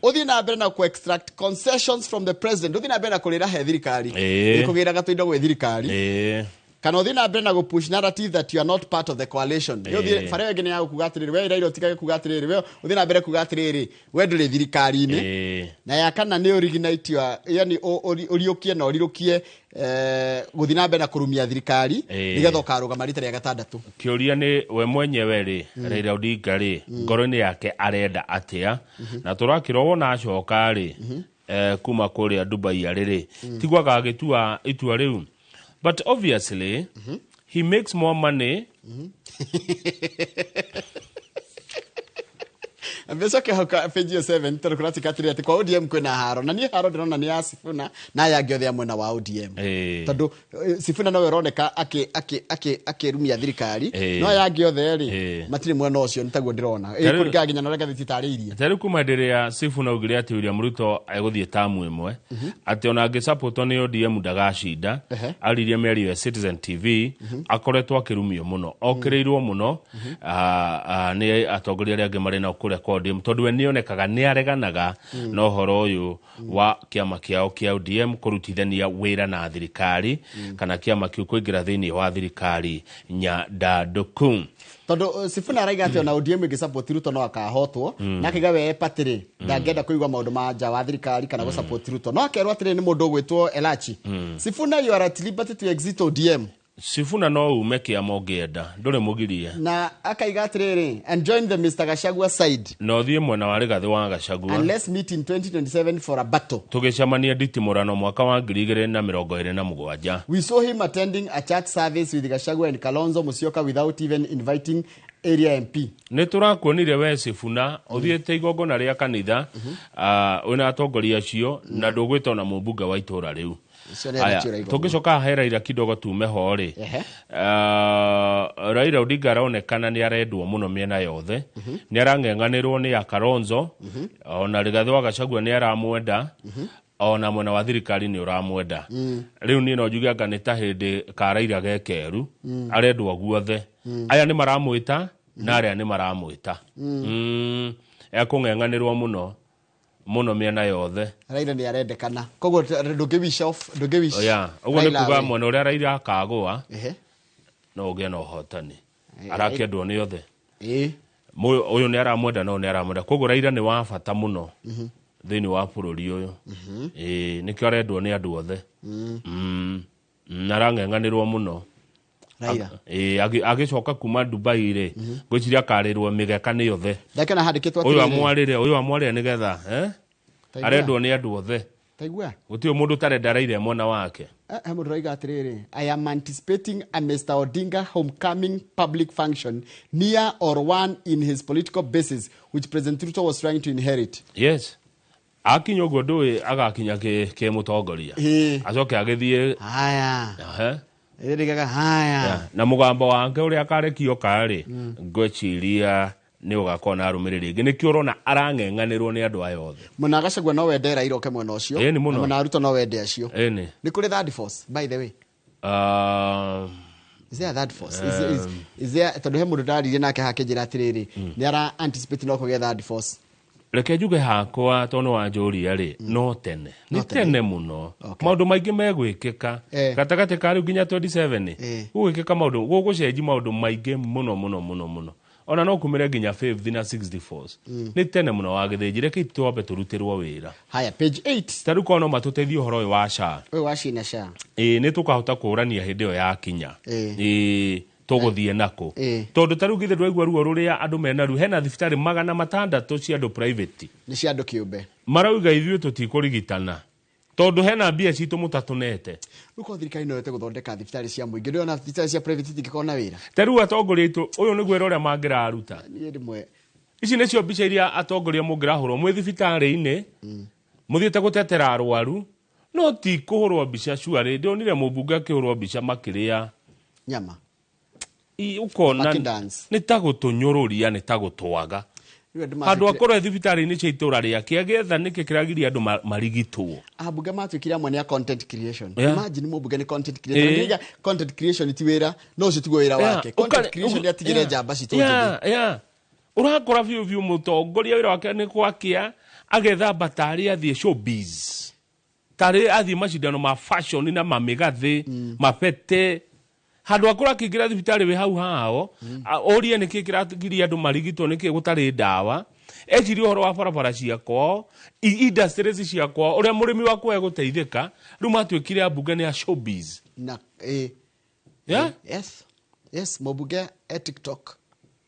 ũthiĩ na mbere na ku extract concessions from the president, ũthiĩ na mbere na kũrĩra he thirikari, kũgĩraga tũindo gwĩ thirikari, kana ũthiĩ na mbere na gũ push narrative that you are not part of the coalition. Ĩyo bara ĩyo ĩngĩ nĩ ya gũkuga atĩrĩrĩ, we Raila ũtigage kuga atĩrĩrĩ, we ũthiĩ na mbere kuga atĩrĩrĩ, we ndũrĩ thirikari-inĩ. Na ya kana nĩ ũrignite your, yani ũriũkie na ũrirũkie gũthiĩ na mbere na kũrumia thirikari nĩgetha ũkarũgama rita rĩa gatandatũ. Kĩũria nĩ we mwenyewe rĩ, Raila Odinga rĩ, ngoro-inĩ yake arenda atĩa? Na tũrakĩrwo wona acoka rĩ, kuma kũrĩa Dubai arĩ rĩ, tiguo agagĩtua itua rĩu, but obviously he makes more money. Mbeca hau page ĩyo 7, tondũ kũratika atĩrĩrĩ atĩ kwa ODM kwĩna haro, na niĩ haro ndĩrona nĩ ya Sifuna na aya angĩ othe a mwena wa ODM, tondũ Sifuna nowe ũroneka akĩrumia thirikari, no aya angĩ othe rĩ, matirĩ mwena ũcio, nĩ taguo ndĩrona. Kũringana nginya na ũrĩa ngathĩti ĩtarĩirie. Ta rĩu kuma hĩndĩ ĩrĩa Sifuna augire atĩ William Ruto egũthiĩ tamu ĩmwe, atĩ ona angĩsapotwo nĩ ODM ndagacinda, aririe mĩario ya Citizen TV, akoretwo akĩrumio mũno, okĩrĩirwo mũno nĩ atongoria arĩa angĩ marĩ nao kũrĩa kwa ODM, tondũ we nĩonekaga nĩ areganaga na ũhoro ũyũ wa kĩama kĩao kĩa ODM kũrutithania wĩra na thirikari, kana kĩama kĩu kũingĩra thĩinĩ wa thirikari nyandandũku. Tondũ Sifuna araiga atĩ ona ODM ĩngĩsupport Ruto no akahotwo, na akaiga we party rĩ, ndangĩenda kũigua maũndũ ma nja wa thirikari kana gũsupport Ruto, no akerwo atĩrĩ nĩ mũndũ ũgwĩtwo Elachi, "Sifuna, you are at liberty to exit ODM." Sifuna, no ume kĩama ũngĩenda, ndũrĩ mũgirie. Na akaiga atĩrĩrĩ, "And join the Mr. Gachagua side." Na ũthiĩ mwena wa Rigathĩ wa Gachagua. "And let's meet in 2027 for a battle." Tũgĩcemania nditimũrano mwaka wa 2027. "We saw him attending a church service with Gachagua and Kalonzo Musyoka without even inviting area MP." Nĩ tũrakuonire we Sifuna ũthiĩte igongona rĩa kanitha, wĩna atongoria acio, na ndũgwĩta ona mũmbunge wa itũũra rĩu. Ũcio nĩ Aya, Elachi ũraiga ũguo. tũngĩcoka he Raila kidogo tume ho rĩ, Raila Odinga aronekana nĩ arendwo mũno mĩena yothe, nĩ arang'eng'anĩrwo nĩ Akaronzo, ona Rigathĩ wa Gachagua nĩ aramwenda, ona mwena wa thirikari nĩ ũramwenda. Rĩu niĩ no njuge anga nĩ ta hĩndĩ ka Raila gekeru, arendwo guothe. Aya nĩ maramwĩta na arĩa nĩ maramwĩta. Ekũng'eng'anĩrwo mũno mũno mĩena yothe. Raila nĩ arendekana, koguo ndũngĩ wish off, ndũngĩ wish Ya, ũguo nĩ Raila kuga away. Mwena ũrĩa Raila akagũa no ũgĩe na ũhotani, arakĩendwo nĩ othe. Ũyũ nĩ aramwenda na ũyũ nĩ aramwenda, koguo Raila nĩ wa bata mũno thĩinĩ wa bũrũri ũyũ. Ĩĩ, nĩkĩo arendwo nĩ andũ othe. Na arang'eng'anĩrwo mũno. Raila. Ĩĩ, agĩcoka kuma Dubai rĩ, ngwĩciria akarĩrwo mĩgeka nĩ othe. Ndakĩona handĩkĩtwo Ũyũ atĩrĩrĩ. amwarĩre, ũyũ amwarĩre nĩgetha Taigua. arendwo nĩ andũ othe. Taigua. Gũtirĩ mũndũ ũtarenda Raila e mwena wake. He mũndũ ũrauga atĩrĩrĩ, "I am anticipating a Mr. Odinga homecoming public function near or one in his political basis which President Ruto was trying to inherit." Yes, akinya ũguo ndũĩ agakinya kĩ mũtongoria, acoke agĩthiĩ. Haya. Ĩrĩgaga haya. Yeah. Na mũgambo wake ũrĩa akarekio karĩ, ngwĩciria nĩ ũgakorwo na arũmĩrĩri aingĩ, nĩkĩo ũrona arang'eng'anĩrwo nĩ andũ aya othe. Mwena wa Gachagua no wende Raila oke mwena ũcio, Ĩni mũno. na mwena wa Ruto no wende acio. Ĩni. Nĩ kũrĩ third force, by the way? Is there a third force? Is there, tondũ he mũndũ ndaririe nake hakĩnjĩra atĩrĩrĩ, nĩ ara anticipate no kũgĩa third force. Reke njuge hakwa, tondũ nĩ wanjũria rĩ, no tene, nĩ tene mũno, maũndũ maingĩ megwĩkĩka gatagatĩ ka rĩu nginya 27. Gũgwĩkĩka maũndũ, gũgũcenji maũndũ maingĩ mũno mũno mũno mũno, ona no kumĩre nginya 50 na 64. Nĩ tene mũno wa gĩthĩnji, reke twambe tũrutĩrwo wĩra. Haya, page 8. Ta rĩu korwo no matũteithie ũhoro ũyũ wa SHA. Ũyũ wa cina SHA. Ĩĩ, nĩ tũkahota kũrania hĩndĩ ĩyo yakinya. Ĩĩ, tũgũthiĩ nako, tondũ ta rĩu githĩ ndwaigua ruo rũrĩa andũ mena ruo? Hena thibitarĩ 600 cia andũ private. Nĩ cia andũ kĩũmbe. Marauga ithuĩ tũtikũrigitana tondũ hena mbia citũ mũtatũnete. Rĩu korwo thirikari no ĩhote gũthondeka thibitarĩ cia mũingĩ, ndĩrona thibitarĩ cia private itingĩkorwo na wĩra. Ta rĩu atongoria aitũ, ũyũ nĩguo wĩra ũrĩa mangĩraruta. Niĩ rĩmwe Ici nĩcio mbica iria atongoria mũngĩrahũrwo mwĩ thibitarĩ-inĩ, mũthiĩte gũtetera arwaru, no ti kũhũrwo mbica cuarĩ. Ndĩonire mũmbunge akĩhũrwo mbica makĩrĩa nyama. Ũkona Makĩdance. nĩ ta gũtũnyũrũria, nĩ ta gũtwaga. Rĩu andũ Handũ matuĩkire- akorwo e thibitarĩ-inĩ cia itũra rĩake agĩetha nĩkĩ kĩragiria andũ marigitwo. Ambunge matuĩkire amwe nĩ a content creation. Yeah. Imagine mũmbunge nĩ content creator. Eh. Na content creation ti wĩra, no ũcio tiguo wĩra Yeah. wake. Content creation nĩ atigĩre njamba citũ njĩthĩ. Yeah. Ũrakora biũ biũ mũtongoria wĩra wake nĩ gwakĩa agethamba tarĩ athiĩ showbiz, tarĩ athiĩ macindano ma fashion na mamĩgathĩ, mabete, handũ akorwo akĩingĩra thibitarĩ wĩ hau hao, orie nĩkĩ kĩragiria andũ marigitwo, nĩkĩ gũtarĩ ndawa, ecirie ũhoro wa barabara cia kwao, industries cia kwao, ũrĩa mũrĩmi wa kwao egũteithĩka. Rĩu matuĩkire ambunge nĩ a showbiz. Na Yeah? Yes. Yes, mũmbunge e TikTok.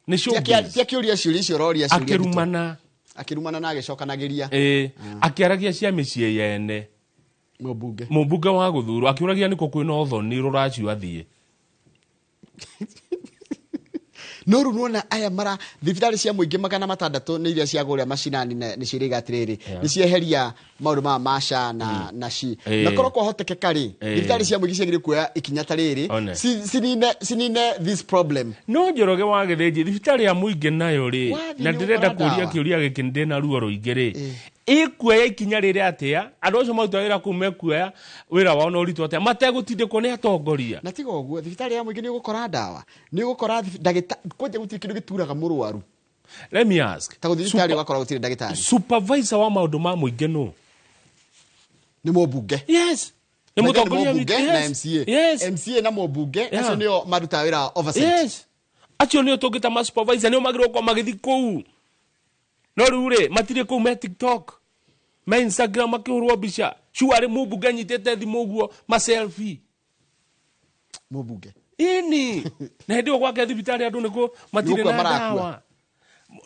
Nĩ showbiz. Ti akĩũria ciũria icio ũroria ciũria nditũ. Akĩrumana. Akĩrumana na agĩcokanagĩria. Ĩĩ, akĩaragia cia mĩciĩ yene. Mũmbunge. Mũmbunge wa gũthurwo akĩũragia nĩkũ kwĩna ũthoni rũracio athiĩ. No rĩu nĩwona aya mara thibitarĩ cia mũingĩ 600 nĩ iria cia kũrĩa macinani na nĩcio iraiga atĩrĩrĩ, Yeah. nĩ cieheria maũndũ maya ma SHA na SHI. Eh. Na korwo kwahotekeka rĩ, Eh. thibitarĩ cia mũingĩ ciagĩrĩire kuoya ikinya ta rĩrĩ One. cinine this problem. No Njoroge wa Gĩthĩnji, thibitarĩ ya mũingĩ nayo rĩ, Wathiĩ na nĩ ndĩrenda ũgũkora kũria ndawa. kĩũria gĩkĩ, ndĩ na ruo rũingĩ rĩ, ĩkuoya ikinya rĩrĩ atĩa? Andũ acio marutaga wĩra kũu mekuoya wĩra wao na ũritũ atĩa mategũtindĩkwo nĩ atongoria? Na tiga ũguo, thibitarĩ ya mũingĩ nĩ ũgũkora ndawa, nĩ ũgũkora ndagĩta kwanja gũtirĩ kĩndũ gĩturaga mũrwaru. Let me ask. Ta gũthiĩ thibitarĩ ũgakora gũtirĩ ndagĩtarĩ. Supervisor wa maũndũ ma mũingĩ nũ? Nĩ mũmbunge. Yes. Nĩ Nĩ mũtongoria mũmbunge witũ, na yes. MCA. Yes. MCA na mũmbunge Yeah. acio nĩo marutaga wĩra wa oversight. Yes. Acio nĩo tũngĩta ma supervisor, nĩo magĩrĩirwo gũkorwo magĩthiĩ kũu. No rĩu rĩ, matirĩ kũu, me TikTok, me Instagram makĩhũrwo mbica. Cuarĩ mũmbunge anyitĩte thimũ ũguo ma selfie. Mũmbunge. Ĩni. Na hĩndĩ ĩyo gwake thibitarĩ andũ nĩkũ matirĩ Nĩgũkua na marakua. ndawa.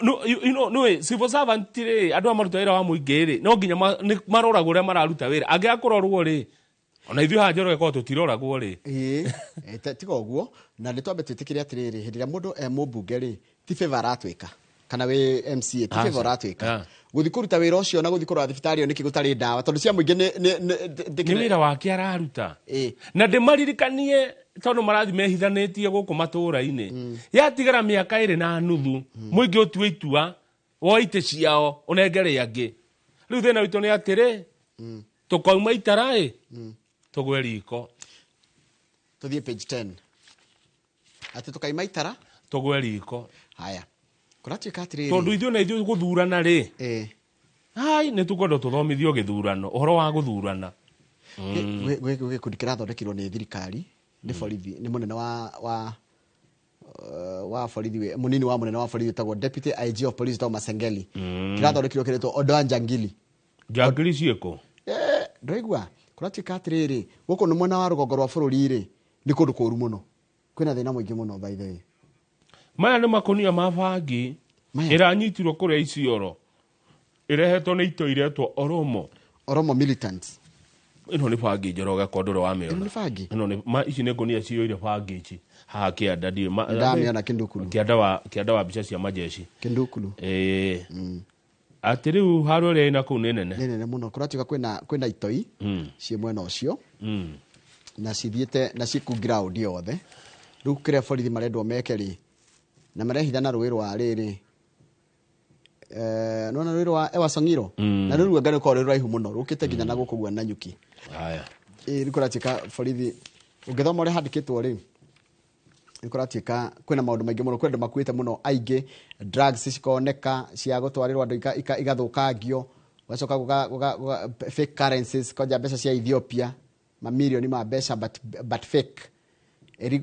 No, you know, nĩũĩ, civil servant rĩ, andũ aya maruta wĩra wa mũingĩ rĩ, no nginya nĩ maroragwo ũrĩa mararuta wĩra. Angĩaga kũrorwo rĩ, ona ithuĩ haha Njoroge korwo tũtiroragwo rĩ. Ĩĩ, tiga ũguo, na nĩ twambe twĩtĩkĩre atĩrĩrĩ, hĩndĩ ĩrĩa mũndũ e mũmbunge rĩ, ti favor aratwĩka, kana wĩ MCA, ti Aca. favor ũratwĩka. Yeah. Gũthiĩ kũruta wĩra ũcio na gũthiĩ kũrora thibitarĩ ĩyo nĩkĩ gũtarĩ ndawa, tondũ cia mũingĩ nĩ wĩra wake araruta. Na ndĩmaririkanie tondũ marathiĩ mehithanĩtie gũkũ matũũra-inĩ, yatigara mĩaka 2.5 mũingĩ ũtue itua woe itĩ ciao ũnengere angĩ. Rĩu thĩna witũ nĩ atĩrĩ, tũkauma itara-ĩ, tũgwe riko. Tũthiĩ page 10. Atĩ tũkaima itara tũgwe riko. Haya, kũratuĩka atĩrĩrĩ, tondũ ithuĩ na ithuĩ gũthurana rĩ, hai nĩ tũkwenda tũthomithio gĩthurano, ũhoro wa gũthurana. Gwĩ gĩkundi kĩrathondekirwo nĩ thirikari, nĩ borithi, nĩ mũnene wa borithi, mũnini wa mũnene wa borithi wĩtagwo Deputy IG of Police wĩtagwo Masengeli. Kĩrathondekirwo kĩretwo Ondoa Njangili. Njangiri ciĩkũ? Ndũraigua kũratuĩka atĩrĩrĩ, gũkũ nĩ mwena wa rũgongo rwa bũrũri rĩ, nĩ kũndũ kũũru mũno, kwĩna thĩna mũingĩ mũno by the way. Maya nĩ makũnia ma bangi ĩranyitirwo kũrĩa Isiolo, ĩrehetwo nĩ ito iretwo Oromo. Oromo militants. Ĩno nĩ bangi, Njoroge, kwa ndũrĩ wamĩona. Ĩno nĩ bangi? Ĩno nĩ ici nĩ ngũnia ciyũire bangi ici haha kĩanda, ndiũĩ Nĩndamĩona Kindukulu. Kĩanda wa mbica cia majeshi. Kindukulu. Ĩĩ. Atĩ rĩu haro ĩrĩa ĩna kũu nĩ nene. Nĩ nene mũno. Kũratuĩka kwĩna itoi ciĩ mwena ũcio, na cithiĩte na ciĩ kũu ground yothe. Rĩu kĩrĩa borithi marendwo meke rĩ, na marehitha na rũĩ rwa rĩrĩ, nĩwona rũĩ rwa Ewa Song'iro? Na rũu ruanga rũkoragwo rwĩ rũraihu mũno, rũkĩte nginya na gũkũ guo Nanyuki. Haya. Ĩĩ, rĩu kũratuĩka borithi, ũngĩthoma ũrĩa handĩkĩtwo rĩ, nĩ kũratuĩka kwĩna maũndũ maingĩ mũno, kwĩ andũ makuĩte mũno aingĩ, drugs cikoneka cia gũtwarĩrwo andũ igathũkangio, gũgacoka fake currencies, kwanja mbeca cia Ethiopia, mamirioni ma mbeca but fake,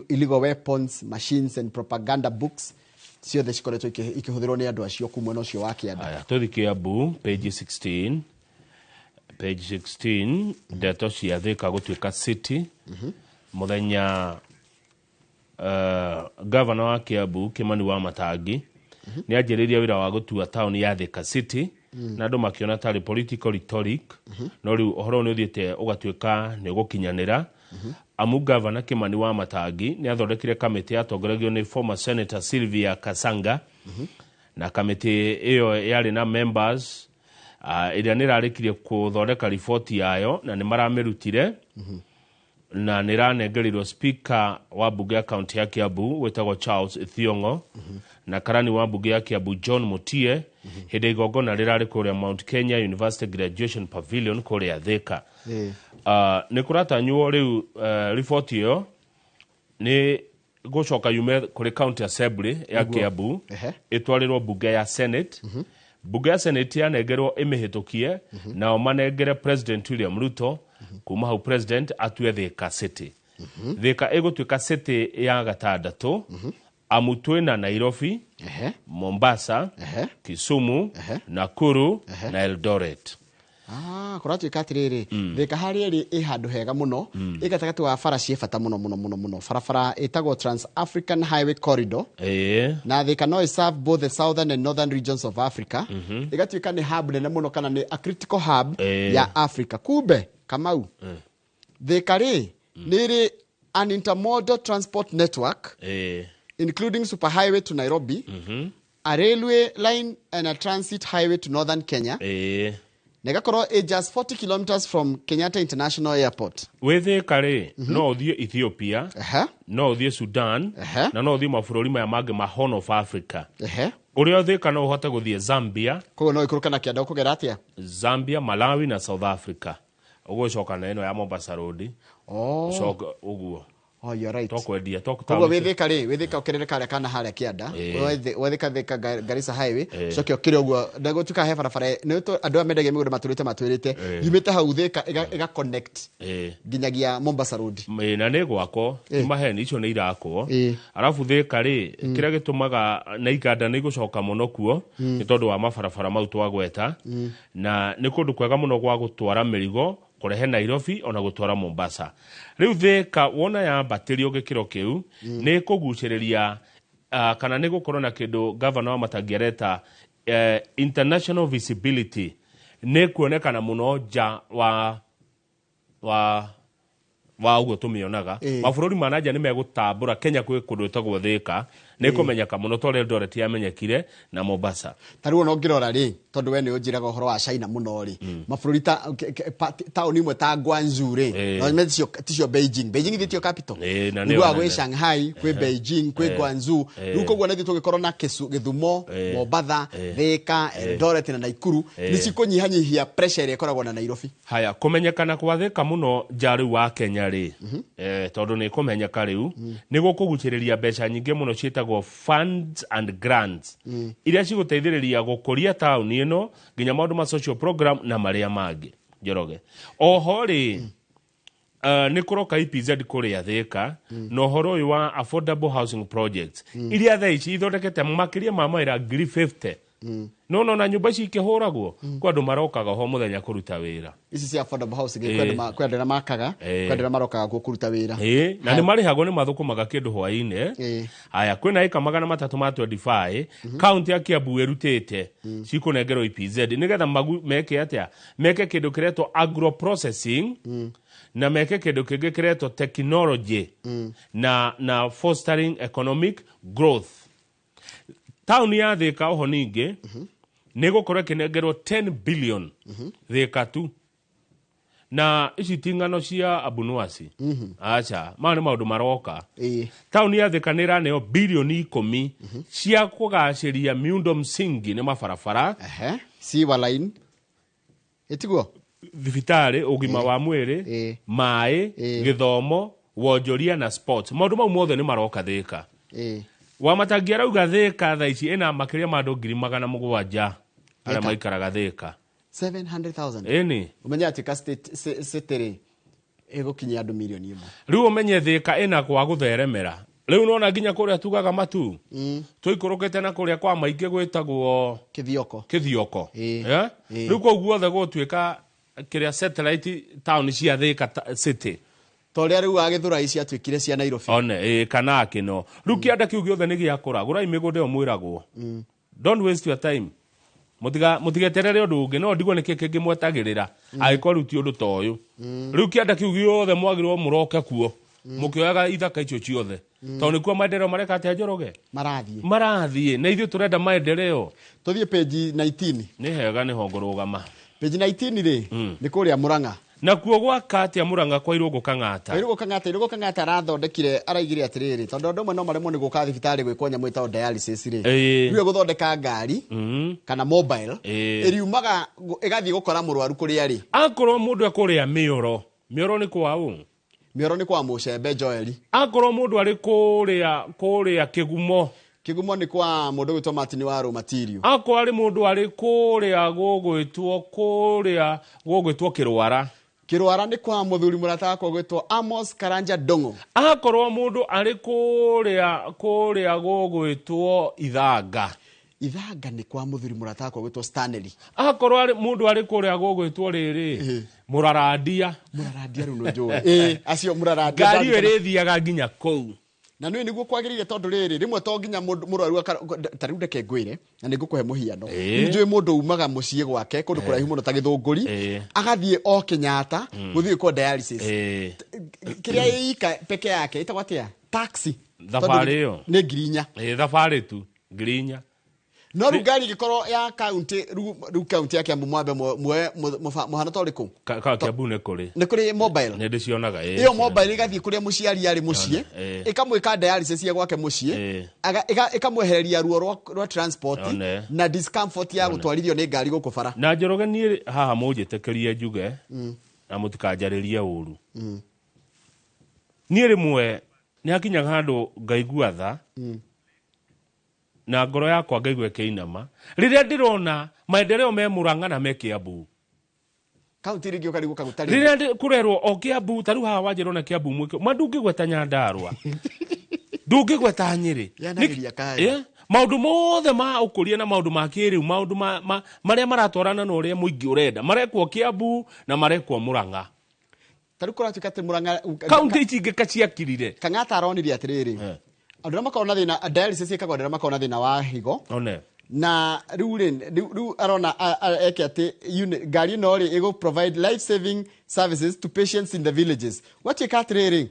illegal weapons, machines and propaganda books, ciothe cikoretwo ikĩhũthĩrwo nĩ andũ acio kuma mwena ũcio wa kĩanda. Haya, tũthiĩ Kiambu, page 16. Page 16, ndeto cia Thika gũtuĩka city. Mũthenya gavana wa Kiambu Kimani wa Matangi nĩ anjĩrĩirie wĩra wa gũtua taũni ya Thika City, na andũ makĩona tarĩ political rhetoric, no rĩu ũhoro nĩ ũthiĩte ũgatuĩka nĩ ũgũkinyanĩra, amu gavana Kimani wa Matangi nĩ athondekire kamĩtĩ yatongoragio nĩ former Senator Sylvia Kasanga, Na kamĩtĩ ĩyo yarĩ na members ĩrĩa nĩ ĩrarĩkirie kũthondeka riboti yayo na nĩ maramĩrutire na nĩ ĩranengerirwo speaker wa mbunge ya kaunti ya Kiambu wĩtagwo Charles Thiong'o na karani wa mbunge ya Kiambu John Mutie hĩndĩ ya igongona rĩrarĩ kũrĩa Mount Kenya University Graduation Pavilion kũrĩa Thika. Nĩ kũratanywo rĩu riboti ĩyo nĩ gũcoka yume kũrĩ county assembly ya Nĩguo. Kiambu ĩtwarĩrwo mbunge ya Senate. Mbunge ya Senate yanengerwo ĩmĩhĩtũkie, nao manengere President William Ruto. Kuma hau President atue Thika City. Thika ĩgũtuĩka city ya gatandatũ, amu twĩna Nairobi, Mombasa, Kisumu, Nakuru na Eldoret. Ah, kũratuĩka atĩrĩrĩ, Thika harĩa ĩrĩ ĩ handũ hega mũno, ĩ gatagatĩ wa bara ciĩ bata mũno mũno mũno mũno, barabara ĩtagwo Trans African Highway Corridor, na Thika no ĩserve both the southern and northern regions of Africa. Ĩgatuĩka nĩ hub nene mũno, kana nĩ a critical hub ya Africa. Kumbe Kamau, Thika rĩ nĩ ĩrĩ an intermodal transport network including superhighway to Nairobi, a railway line and a transit highway to northern Kenya, na ĩgakorwo ĩ just 40 kilometers from Kenyatta International Airport. Wĩ Thika rĩ, no ũthiĩ Ethiopia, no ũthiĩ Sudan, na no ũthiĩ mabũrũri maya mangĩ ma Horn of Africa. Ũrĩa Thika no ũhote gũthiĩ Zambia. Koguo no ĩikũrũke na kĩanda ũkũgera atĩa? Zambia, Malawi na South Africa. Ũgũcoka na ĩno ya Mombasa Road. Ũcoke ũguo. Oh, you're right. Tokwendia. Koguo wĩ Thika rĩ, wĩ Thika ũkĩrĩre karĩa kana harĩa kĩanda, wethika Thika Garissa Highway, ũcoke ũkĩre ũguo ndegũtuĩka he barabara nĩ andũ aya mendagia mĩgũnda matũrĩte matwĩrĩte, yumĩte hau Thika ĩga connect nginyagia Mombasa Road. Ĩ, na nĩ gwakwo, ti maheni, icio nĩ irakwo. Arabu Thika rĩ, kĩrĩa gĩtũmaga na iganda nĩ igũcoka mũno kuo nĩ tondũ wa mabarabara mau twagweta, na nĩ kũndũ kwega mũno gwa gũtwara mĩrigo kũrehe Nairobi ona gũtwara Mombasa. Rĩu Thika wona yambatĩrio gĩkĩro kĩu, nĩ kũgucĩrĩria kana nĩ gũkorwo na kĩndũ gavana wa Matangi areta international visibility, nĩ kuonekana mũno nja wa ũguo tũmĩonaga. Mabũrũri ma nanja nĩ megũtambũra Kenya kwĩ kũndũ ĩtagwo Thika, nĩ kũmenyeka mũno ta ũrĩa Eldoret yamenyekire na Mombasa. Ta rĩu ona ũngĩrora rĩ, tondũ we nĩ ũnjĩraga ũhoro wa China mũno rĩ, mabũrũri ta taũni imwe ta Guangzhou rĩ, no me ticio Beijing. Beijing ithiĩ tiyo capital. Na nĩyo Ũiguaga kwĩ nene. Shanghai, kwĩ Beijing, kwĩ Guangzhou. Rĩu koguo na ithuĩ tũngĩkorwo na Gĩthumo, Mombatha, Thika, Eldoret na Nakuru, nĩ cikũnyihanyihia pressure ĩrĩa ĩkoragwo na Nairobi. Haya, kũmenyekana kwa Thika mũno nja rĩu wa Kenya rĩ, tondũ nĩ kũmenyeka rĩu, nĩ gũkũgucĩrĩria mbeca nyingĩ mũno ciĩtagwo funds and grants, iria cigũteithĩrĩria gũkũria taũni ĩno nginya maũndũ ma social program na marĩa mangĩ. Njoroge, oho rĩ, nĩ kũroka EPZ kũrĩa Thika, na ũhoro ũyũ wa affordable housing projects, iria thaa ici ithondekete makĩria ma mawĩra 50,000. No nona nyũmba ici ikĩhũragwo, kwa andũ marokaga ho mũthenya kũruta wĩra. Ici cia affordable housing, kwĩ andũ kwĩ andũ arĩa makaga, kwĩ andũ arĩa marokaga kuo kũruta wĩra. Na nĩ marĩhagwo, nĩ mathũkũmaga kĩndũ hwaĩ-inĩ. Haya, kwĩna ĩka 325 kaunti ya Kiambu ĩrutĩte cikũnengerwo EPZ nĩgetha meke atĩa? Meke kĩndũ kĩretwo agro processing, na meke kĩndũ kĩngĩ kĩretwo technology na fostering economic growth. Taũni ya Thika oho ningĩ nĩ gũkorwo ĩkĩnengerwo 10 billion Thika tu, na ici ti ng'ano cia Abunuasi, aca, maya nĩ maũndũ maroka. Taũni ya Thika nĩ ĩraneo 10 bilioni cia kũgacĩria miundo msingi, nĩ mabarabara, sewer line, ĩtiguo, thibitarĩ, ũgima wa mwĩrĩ, maĩ, gĩthomo, wonjoria na sports. Maũndũ mau mothe nĩ maroka Thika. Wamatangi arauga Thika thaa ici ĩna makĩria ma andũ 700,000 arĩa Thika. maikaraga Thika. 700,000. Ĩni. Ũmenye atuĩka state city rĩ, ĩgũkinyia andũ 1 million. Rĩu ũmenye Thika ĩna kwa gũtheremera. Rĩu nona nginya kũrĩa tugaga matu tũikũrũkĩte na kũrĩa kwa maingĩ gwĩtagwo Kĩthioko. Kĩthioko. Eh? Rĩu kũu guothe gũtuĩka kĩrĩa satellite town cia Thika city. Ta ũrĩa rĩu wa Gĩthũrai ciatuĩkire cia Nairobi. One kana kĩno rĩu kĩanda kĩu gĩothe nĩ gĩakũra. Gũrai mĩgũnda ĩyo mwĩragwo. Don't waste your time. Mũtigeterere ũndũ ũngĩ, no ndigwo nĩkĩ kĩngĩ mwetagĩrĩra angĩkorwo rĩu ti ũndũ ta ũyũ. Rĩu kĩanda kĩu gĩothe mwagĩrĩirwo mũroke kuo. Mũkĩoyaga ithaka icio ciothe. Tondũ nĩkuo maendeleo mareka atĩa, Njoroge? Marathiĩ. Marathiĩ na ithuĩ tũrenda maendeleo. Tũthiĩ page 19. Nĩ hega, nĩho ngũrũgama. Page 19 rĩ, nĩ kũrĩa Mũrang'a. Nakuo gwaka atĩa Mũrang'a kwa Irũngũ Kang'ata? Irũngũ Kang'ata, Irũngũ Kang'ata arathondekire, araigire atĩrĩrĩ, tondũ andũ amwe no maremwo nĩ gũka thibitarĩ gwĩkwo nyamũ ĩtagwo dialysis rĩ, rĩu egũthondeka ngari kana mobile ĩriumaga ĩgathiĩ gũkora mũrwaru kũrĩa arĩ. Akorwo mũndũ ekũrĩa Mĩoro, Mĩoro nĩ kwa ũ? Mĩoro nĩ kwa Mũcembe Joeli. Akorwo mũndũ arĩ kũrĩa Kĩgumo? Kĩgumo nĩ kwa mũndũ gwĩtwo Martin wa Rũmatirio. Akorwo arĩ mũndũ arĩ kũrĩa gũgwĩtwo Kĩrwara? Kĩrwara nĩ kwa mũthuri mũrata wakwa gwĩtwo Amos Karanja Ndong'o. Akorwo mũndũ arĩ kũrĩa gũgwĩtwo Ithanga? Ithanga nĩ kwa mũthuri mũrata wakwa gwĩtwo Stanley. Akorwo arĩ mũndũ arĩ kũrĩa gũgwĩtwo rĩrĩ Mũrarandia? Mũrarandia rĩu nĩ njũĩ. Ĩĩ, acio Mũrarandia. Ngari ĩyo ĩrĩthiaga nginya kũu. Na nĩ nĩguo kwagĩrĩire, tondũ rĩrĩ rĩmwe to nginya mũndũ mũrwaru ta rĩu reke ngwĩre na nĩ ngũkũhe mũhiano. Rĩu njũĩ mũndũ umaga mũciĩ gwake kũndũ kũraihu mũno ta Gĩthũngũri, agathiĩ o Kenyatta gũthiĩ gwĩkwo dialysis. Kĩrĩa ĩika peke yake ĩtagwo atĩa, taxi. Thabarĩ Tondũ ĩyo nĩ 4,000. Ĩĩ, thabarĩ tu 4,000. No rĩu ngari ĩngĩkorwo ya kaunti, rĩu kaunti ya Kiambu mwambe muoe mũhano ta ũrĩkũ? Kiambu nĩ kũrĩ. Nĩ kũrĩ mobile. Nĩ ndĩcionaga, ĩĩ. Ĩyo mobile ĩgathiĩ kũrĩa mũciari arĩ mũciĩ, ĩkamwĩka dialysis ya gwake mũciĩ, ĩkamwehereria ruo rwa transport na discomfort ya gũtwarithio nĩ ngari gũkũ bara. Na Njoroge, niĩ haha mũnjĩtĩkĩrie njuge na mũtikanjarĩrie ũru. Niĩ rĩmwe nĩ hakinyaga handũ ngaigua tha na ngoro yakwa ngaigua ĩkĩinama rĩrĩa ndĩrona maendeleo me Mũrang'a na me Kĩambu. Kaunti rĩngĩ ũkarigwo kagũtarĩ. Rĩrĩa kũrerwo o Kĩambu, ta rĩu haha wanjĩrwo na Kĩambu mwĩke ma, ndũngĩgweta Nyandarũa, ndũngĩgweta Nyĩrĩ. Yanagĩria kaya. Maũndũ mothe ma ũkũria na maũndũ ma kĩrĩu, maũndũ marĩa maratwarana na ũrĩa mũingĩ ũrenda marekwo Kĩambu na marekwo Mũrang'a. Ta rĩu kũratuĩka atĩ Mũrang'a kaunti ici ingĩ kaciakirire. Kang'ata aronire atĩrĩrĩ, andũ arĩa makoragwo na thĩna dialysis ĩkagwo andũ arĩa makoragwo na thĩna wa higo. One. Na rĩu rĩ, rĩu arona eke atĩ ngari ĩno rĩ ĩgũ provide life saving services to patients in the villages. Gwatuĩka atĩrĩrĩ,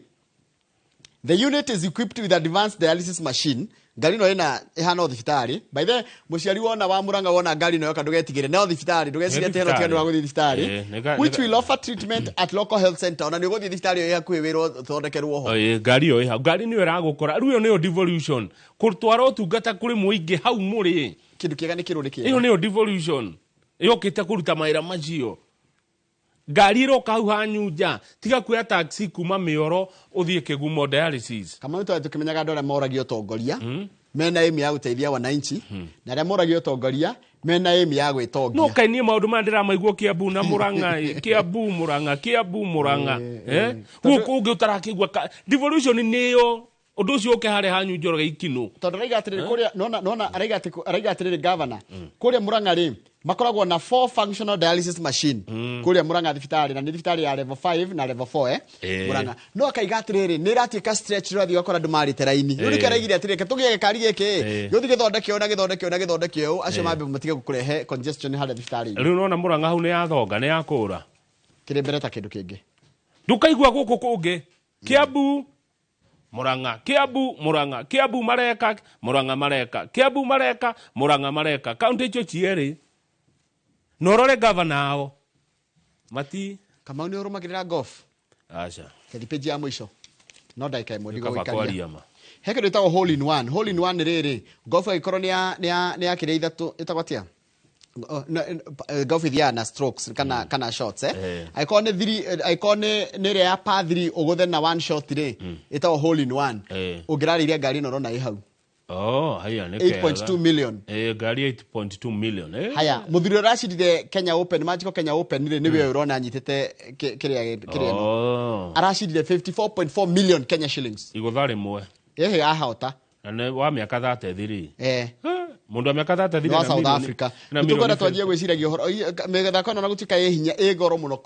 the unit is equipped with advanced dialysis machine. Ngari ĩno ĩna ĩhana o thibitarĩ. By the way, mũciari wona wa Mũrang'a wona ngari ĩno yoka, ndũgetigĩre, no thibitarĩ, ndũgecirie atĩ hena ũtiganu wa gũthiĩ thibitarĩ, which will offer treatment at local health center. Ona nĩ ũgũthiĩ thibitarĩ ĩyo ĩ hakuhĩ wĩrwo ũthondekerwo ho. Ĩĩ, ngari ĩyo ĩ hau, ngari nĩyo ĩragũkora rĩu. Ĩyo nĩyo devolution, kũtwara ũtungata kũrĩ mũingĩ hau mũrĩ. Kĩndũ kĩega nĩ kĩrũ nĩ kĩega. Ĩyo nĩyo devolution yũkĩte kũruta mawĩra macio. Ngari ĩroka hau hanyu nja, tiga kuoya taxi kuma Mĩoro ũthiĩ Kĩgumo dialysis. Kamau, nĩ tũkĩmenyaga andũ arĩa moragia ũtongoria mena aim ya gũteithia wananchi na arĩa moragia ũtongoria mena aim ya gwĩtongia. No kaĩ niĩ maũndũ maya ndĩramaigua Kĩambu na Mũrang'a, ĩ, Kĩambu Mũrang'a, Kĩambu Mũrang'a, eh? Gũkũ ũngĩ ũtarakĩigua devolution nĩyo ũndũ ũcio ũke harĩa hanyu, Njoroge, ikinũ. Tondũ araiga atĩrĩrĩ, kũrĩa nona araiga atĩ, araiga atĩrĩrĩ, governor, kũrĩa Mũrang'a rĩ makoragwo na four functional dialysis machine kũrĩa Mũrang'a thibitarĩ, na nĩ thibitarĩ ya level 5 na level 4, eh? Mũrang'a no akaiga atĩrĩrĩ, nĩ ĩratuĩka stretch, ũrathiĩ ũgakora andũ marĩte raini. Rĩu nĩkĩo araigire atĩrĩrĩ, reke tũgĩe gĩkari gĩkĩ gĩũthiĩ gĩthondeke ũũ na gĩthondeke ũũ na gĩthondeke ũũ, acio mambe matige kũrehe congestion harĩa thibitarĩ-inĩ. Rĩu nona Mũrang'a hau nĩ yathonga, nĩ yakũra. Kĩrĩ mbere ta kĩndũ kĩngĩ. Ndũkaigua gũkũ kũngĩ Kĩambu Mũrang'a, Kĩambu Mũrang'a, Kĩambu mareka, Mũrang'a mareka, Kĩambu mareka, Mũrang'a mareka, kaunti icio cierĩ na ũrore gavana ao mati. Kamau, nĩ ũrũmagĩrĩra golf? Aca. Kethi page ya mũico, no ndagĩka ĩmwe Nĩ kaba ndigũgũikaria. Kwaria ma. He kĩndũ ĩtagwo hole in one. Hole in one rĩrĩ, golf ĩgĩkorwo nĩ ya kĩrĩa ithatũ ĩtagwo atĩa? Oh, no, golf ithiaga na strokes kana shots, eh? Angĩkorwo nĩ three, angĩkorwo nĩ ĩrĩa ya par 3 ũgũthe na one shot rĩ, ĩtagwo hole in one. Ũngĩrarĩirie ngari ĩno ũrona ĩ hau. Oh, haya nĩ 8.2 million. Eh, ngari 8.2 million, eh. Haya, mũthuri ũrĩa ũracindire Kenya Open, Magical Kenya Open rĩ, nĩwe ũyũ ũrona anyitĩte kĩrĩa ĩno. Aracindire 54.4 million Kenya shillings. Igũtha rĩmwe. Ehe, ahota. Na nĩ wa mĩaka 33. Mũndũ wa mĩaka 33 Nĩ wa na South milioni Africa. na Nĩ tũkwenda milioni twanjie gwĩciragia ũhoro mĩthako ĩno, na gũtuĩka ĩ hinya, ĩ goro mũno,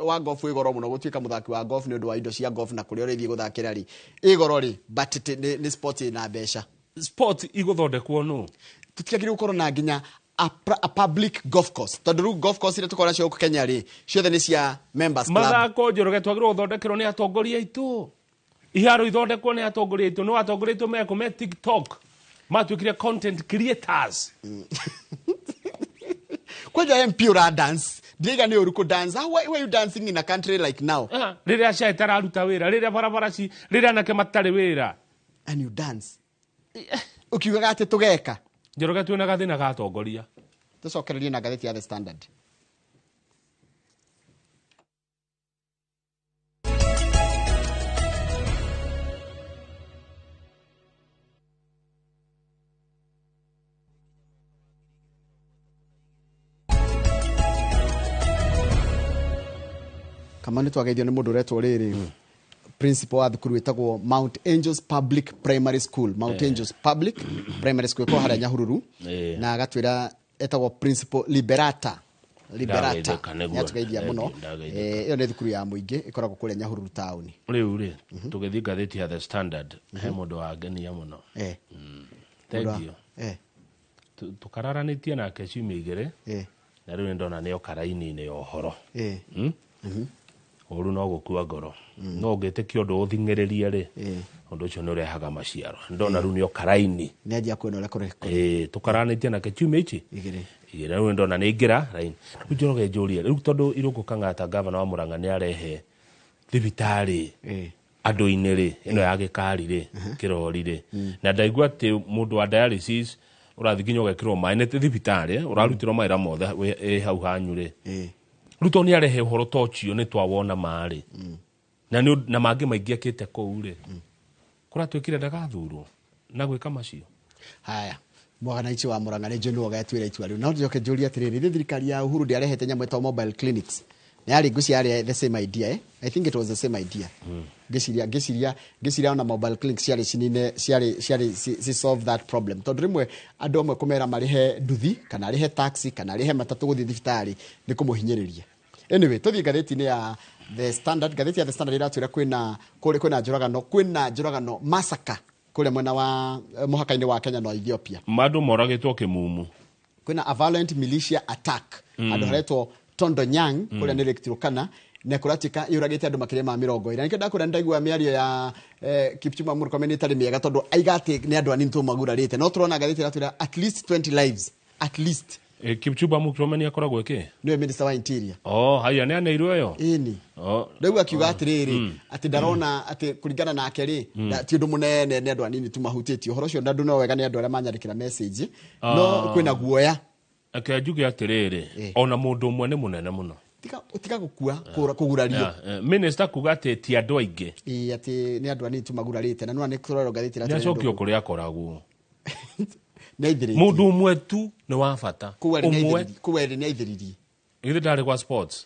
wa golf ĩ goro mũno gũtuĩka mũthaki wa golf nĩ ũndũ wa indo cia golf na kũrĩa ũrĩthiĩ gũthakĩra rĩ ĩ goro rĩ, but nĩ sport ĩna mbeca. Sport igũthondekwo nũ? Tũtiagĩrĩirwo gũkorwo na nginya a public golf course, tondũ rĩu golf course iria tũkoragwo nacio gũkũ Kenya rĩ, ciothe nĩ cia members club. Mathako, Njoroge, twagĩrĩirwo gũthondekerwo nĩ atongoria aitũ. Iharo ithondekwo nĩ atongoria aitũ, no atongoria aitũ mekũ me TikTok matuĩkire content creators. Kwanja MP ura dance ndiriga nĩ ũru kũ dance. How why you dancing in a country like now? Ah, rĩrĩa cia itararuta wĩra, rĩrĩa barabara ci, rĩrĩa anake matarĩ wĩra. And you dance ukiugaga atĩ tũgeka. Njoroge, twĩna gathĩna ga atongoria. Tũcokererie na ngathĩti ya The Standard. Kama nĩ twageithio nĩ mũndũ ũretwo rĩrĩ principal wa thukuru ĩtagwo Mount Angels Public Primary School, Mount Angels Public Primary School ĩkoragwo harĩa Nyahururu, na agatwĩra etagwo principal Liberata. Liberata Ndageithĩka nĩguo. nĩatũgeithia mũno. Ndageithĩka. Ĩyo nĩ thukuru ya mũingĩ ĩkoragwo kũrĩa Nyahururu taũni. Rĩu rĩ, tũgĩthiĩ ngathĩti ya The Standard, he mũndũ wangenia mũno. Thank you. Tũkararanĩtie nake ciumia 2, na rĩu nĩndona nĩ oka raini-inĩ ya ũhoro. Ũru no gũkua ngoro, no ũngĩtĩkia ũndũ ũthing'ĩrĩrie rĩ, ũndũ ũcio nĩ ũrehaga maciaro. Ndona rĩu nĩ oka raini. Nĩanjia kuona ũrĩa kũrĩ. Tũkaranĩtie nake ciumia ici 2. 2, rĩu ndona nĩ ingĩra raini. Rĩu Njoroge njũrie, rĩu tondũ Irũngũ Kang'ata gavana wa Murang'a nĩ arehe thibitarĩ andũ-inĩ rĩ, ĩno ya gĩkari rĩ, kĩrori rĩ, na ndaigua atĩ mũndũ wa dialysis ũrathiĩ nginya ũgekĩrwo maĩ nĩ thibitarĩ ũrarutĩrwo mawĩra mothe ĩ hau hanyu rĩ. Rĩu tondũ nĩ arehe ũhoro ta ũcio nĩ twawona marĩ na nĩ na mangĩ maingĩ ekĩte kũu rĩ, kũratuĩkire ndagathurwo na gwĩka macio. Haya, mwananchi wa Murang'a nĩ njũĩ nĩwe ũgetuĩra itua rĩu. No njoke njũrie atĩrĩrĩ, ithuĩ thirikari ya Uhuru ndĩarehete nyamũ ĩtagwo mobile clinics? Nĩ yarĩ ngwĩciria yarĩ the same idea, eh? I think it was the same idea. Ngĩciria ona mobile clinics ciarĩ cinine, ciarĩ ci solve that problem, tondũ rĩmwe andũ amwe kũmera marĩhe nduthi kana arĩhe taxi kana arĩhe matatũ gũthiĩ thibitarĩ nĩ kũmũhinyĩrĩria. Anyway, tũthiĩ ngathĩti-inĩ ya The Standard. Ngathĩti ya The Standard ĩratwĩra kwĩna kũrĩa kwĩna njũragano massacre kũrĩa mwena wa mũhaka-inĩ wa Kenya na Ethiopia. Mandũ moragĩtwo kĩmumu. Kwĩna a violent militia attack handũ haretwo Tondonyang, kũrĩa nĩ Lake Turkana, na kũratuĩka yũragĩte andũ makĩria ma 20. Nĩkĩo ndakwĩra ndaigua mĩario ya Kipchumba Murkomen ĩtarĩ mĩega, tondũ aiga atĩ nĩ andũ anini tu magurarĩte, no tũrona ngathĩti ĩratwĩra at least 20 lives, at least. Kipchumba Murkomen akoragwo ĩkĩ? Nĩwe minister wa interior. Oh, haya, nĩ aneirwo ĩyo? Ĩni. Oh. Rĩu akiuga atĩrĩrĩ, atĩ ndarona atĩ kũringana nake rĩ, ti ũndũ mũnene, nĩ andũ anini tu mahutĩtio ũhoro ũcio, na andũ no wega nĩ andũ arĩa manyandĩkĩra message, no kwĩna guoya. Reke njuge atĩrĩrĩ, ona mũndũ ũmwe nĩ mũnene mũno. Tiga gũkua, kũgurario. Minister kuga atĩ ti andũ aingĩ. Ĩĩ, atĩ nĩ andũ anini tu magurarĩte, na nĩwona nĩ tũrerwo ngathĩti Nĩ ĩratwĩra acokio kũrĩa akoragwo. Nĩ aithĩrĩirie. Mũndũ ũmwe tu nĩ wa bata. Kũu arĩ nĩ Ũmwe. kũu arĩ nĩ aithĩrĩirie. Githĩ ndarĩ gwa sports?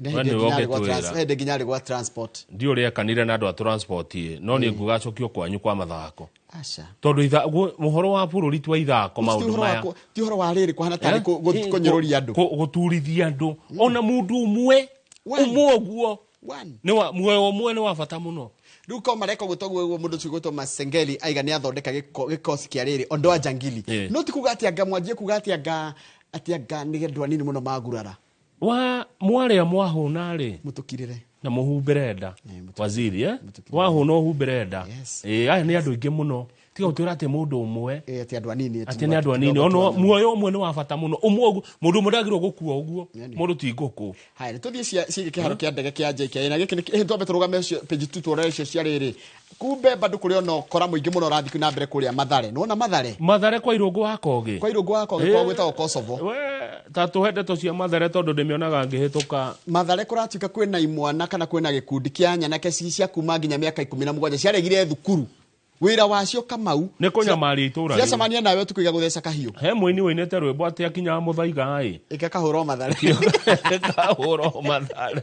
Nĩ We hĩndĩ nĩwe nginya arĩ gwa ũngĩtwĩra. hĩndĩ nginya arĩ gwa transport. Ndiũ ũrĩa ekanire na andũ a transport ĩ, no nĩ nguga acokio kwanyu kwa mathako. Aca. Tondũ ũhoro wa bũrũri twa ithako Ti maũndũ ũhoro wa maya. ti ũhoro wa rĩrĩ kũhana tarĩ kũnyũrũria andũ. Gũturithia andũ. Ona mũndũ ũmwe, ũmwe ũguo. One. Nĩ wa, muoyo ũmwe nĩ wa bata mũno. Rĩu ko mareka ũguo toguo ũguo mũndũ ũcio ũgwĩtwo Masengeli aiga nĩ athondeka gĩkosi kĩa rĩrĩ ondoa jangili. No ti kuga atĩ anga mwanjie kuga atĩ anga nĩ andũ anini mũno magurara. Wa mwarĩa mwahũna rĩ, mũtũkirĩre na mũhumbĩre nda. Waziri, eh? Wahũna ũhumbĩre nda. Aya nĩ andũ aingĩ mũno. Tiga gũtwĩra atĩ mũndũ ũmwe. Atĩ andũ anini, Atĩ nĩ andũ anini. Ona muoyo ũmwe nĩ wa bata mũno. Ũmwe ũguo, mũndũ ũmwe ndagĩrĩirwo gũkua ũguo. Mũndũ ti ngũkũ. Haya, tũthiĩ ciĩgiĩ kĩharo kĩa ndege kĩa JKIA. Na gĩkĩ nĩ twambe tũrũgame ũcio page 2 tuone icio cia rĩrĩ. Kumbe bado kũrĩ ona ũkora mũingĩ mũno ũrathiĩ na mbere kũrĩa Mathare. Nĩwona Mathare? Mathare kwa Irũngũ wa Kogi. Kwa Irũngũ wa Kogi, kwa gwĩtagwo Kosovo. We, ta tũhe ndeto cia Mathare tondũ ndĩmĩonaga ngĩhĩtũka. Mathare kũratuĩka kwĩna imwana kana kwĩna gĩkundi kĩa nyanake cia kuma nginya mĩaka 17 ciaregire thukuru. Wĩra wacio Kamau nĩ kũnyamaria itũra rĩu. Ciacemania nawe ũtukũ igagũtheca kahiũ. He mũini wũinĩte rwĩmbo atĩ akinyaga mũthaiga ĩ. Ĩgakahũrwo Mathare. Ĩkahũrwo Mathare.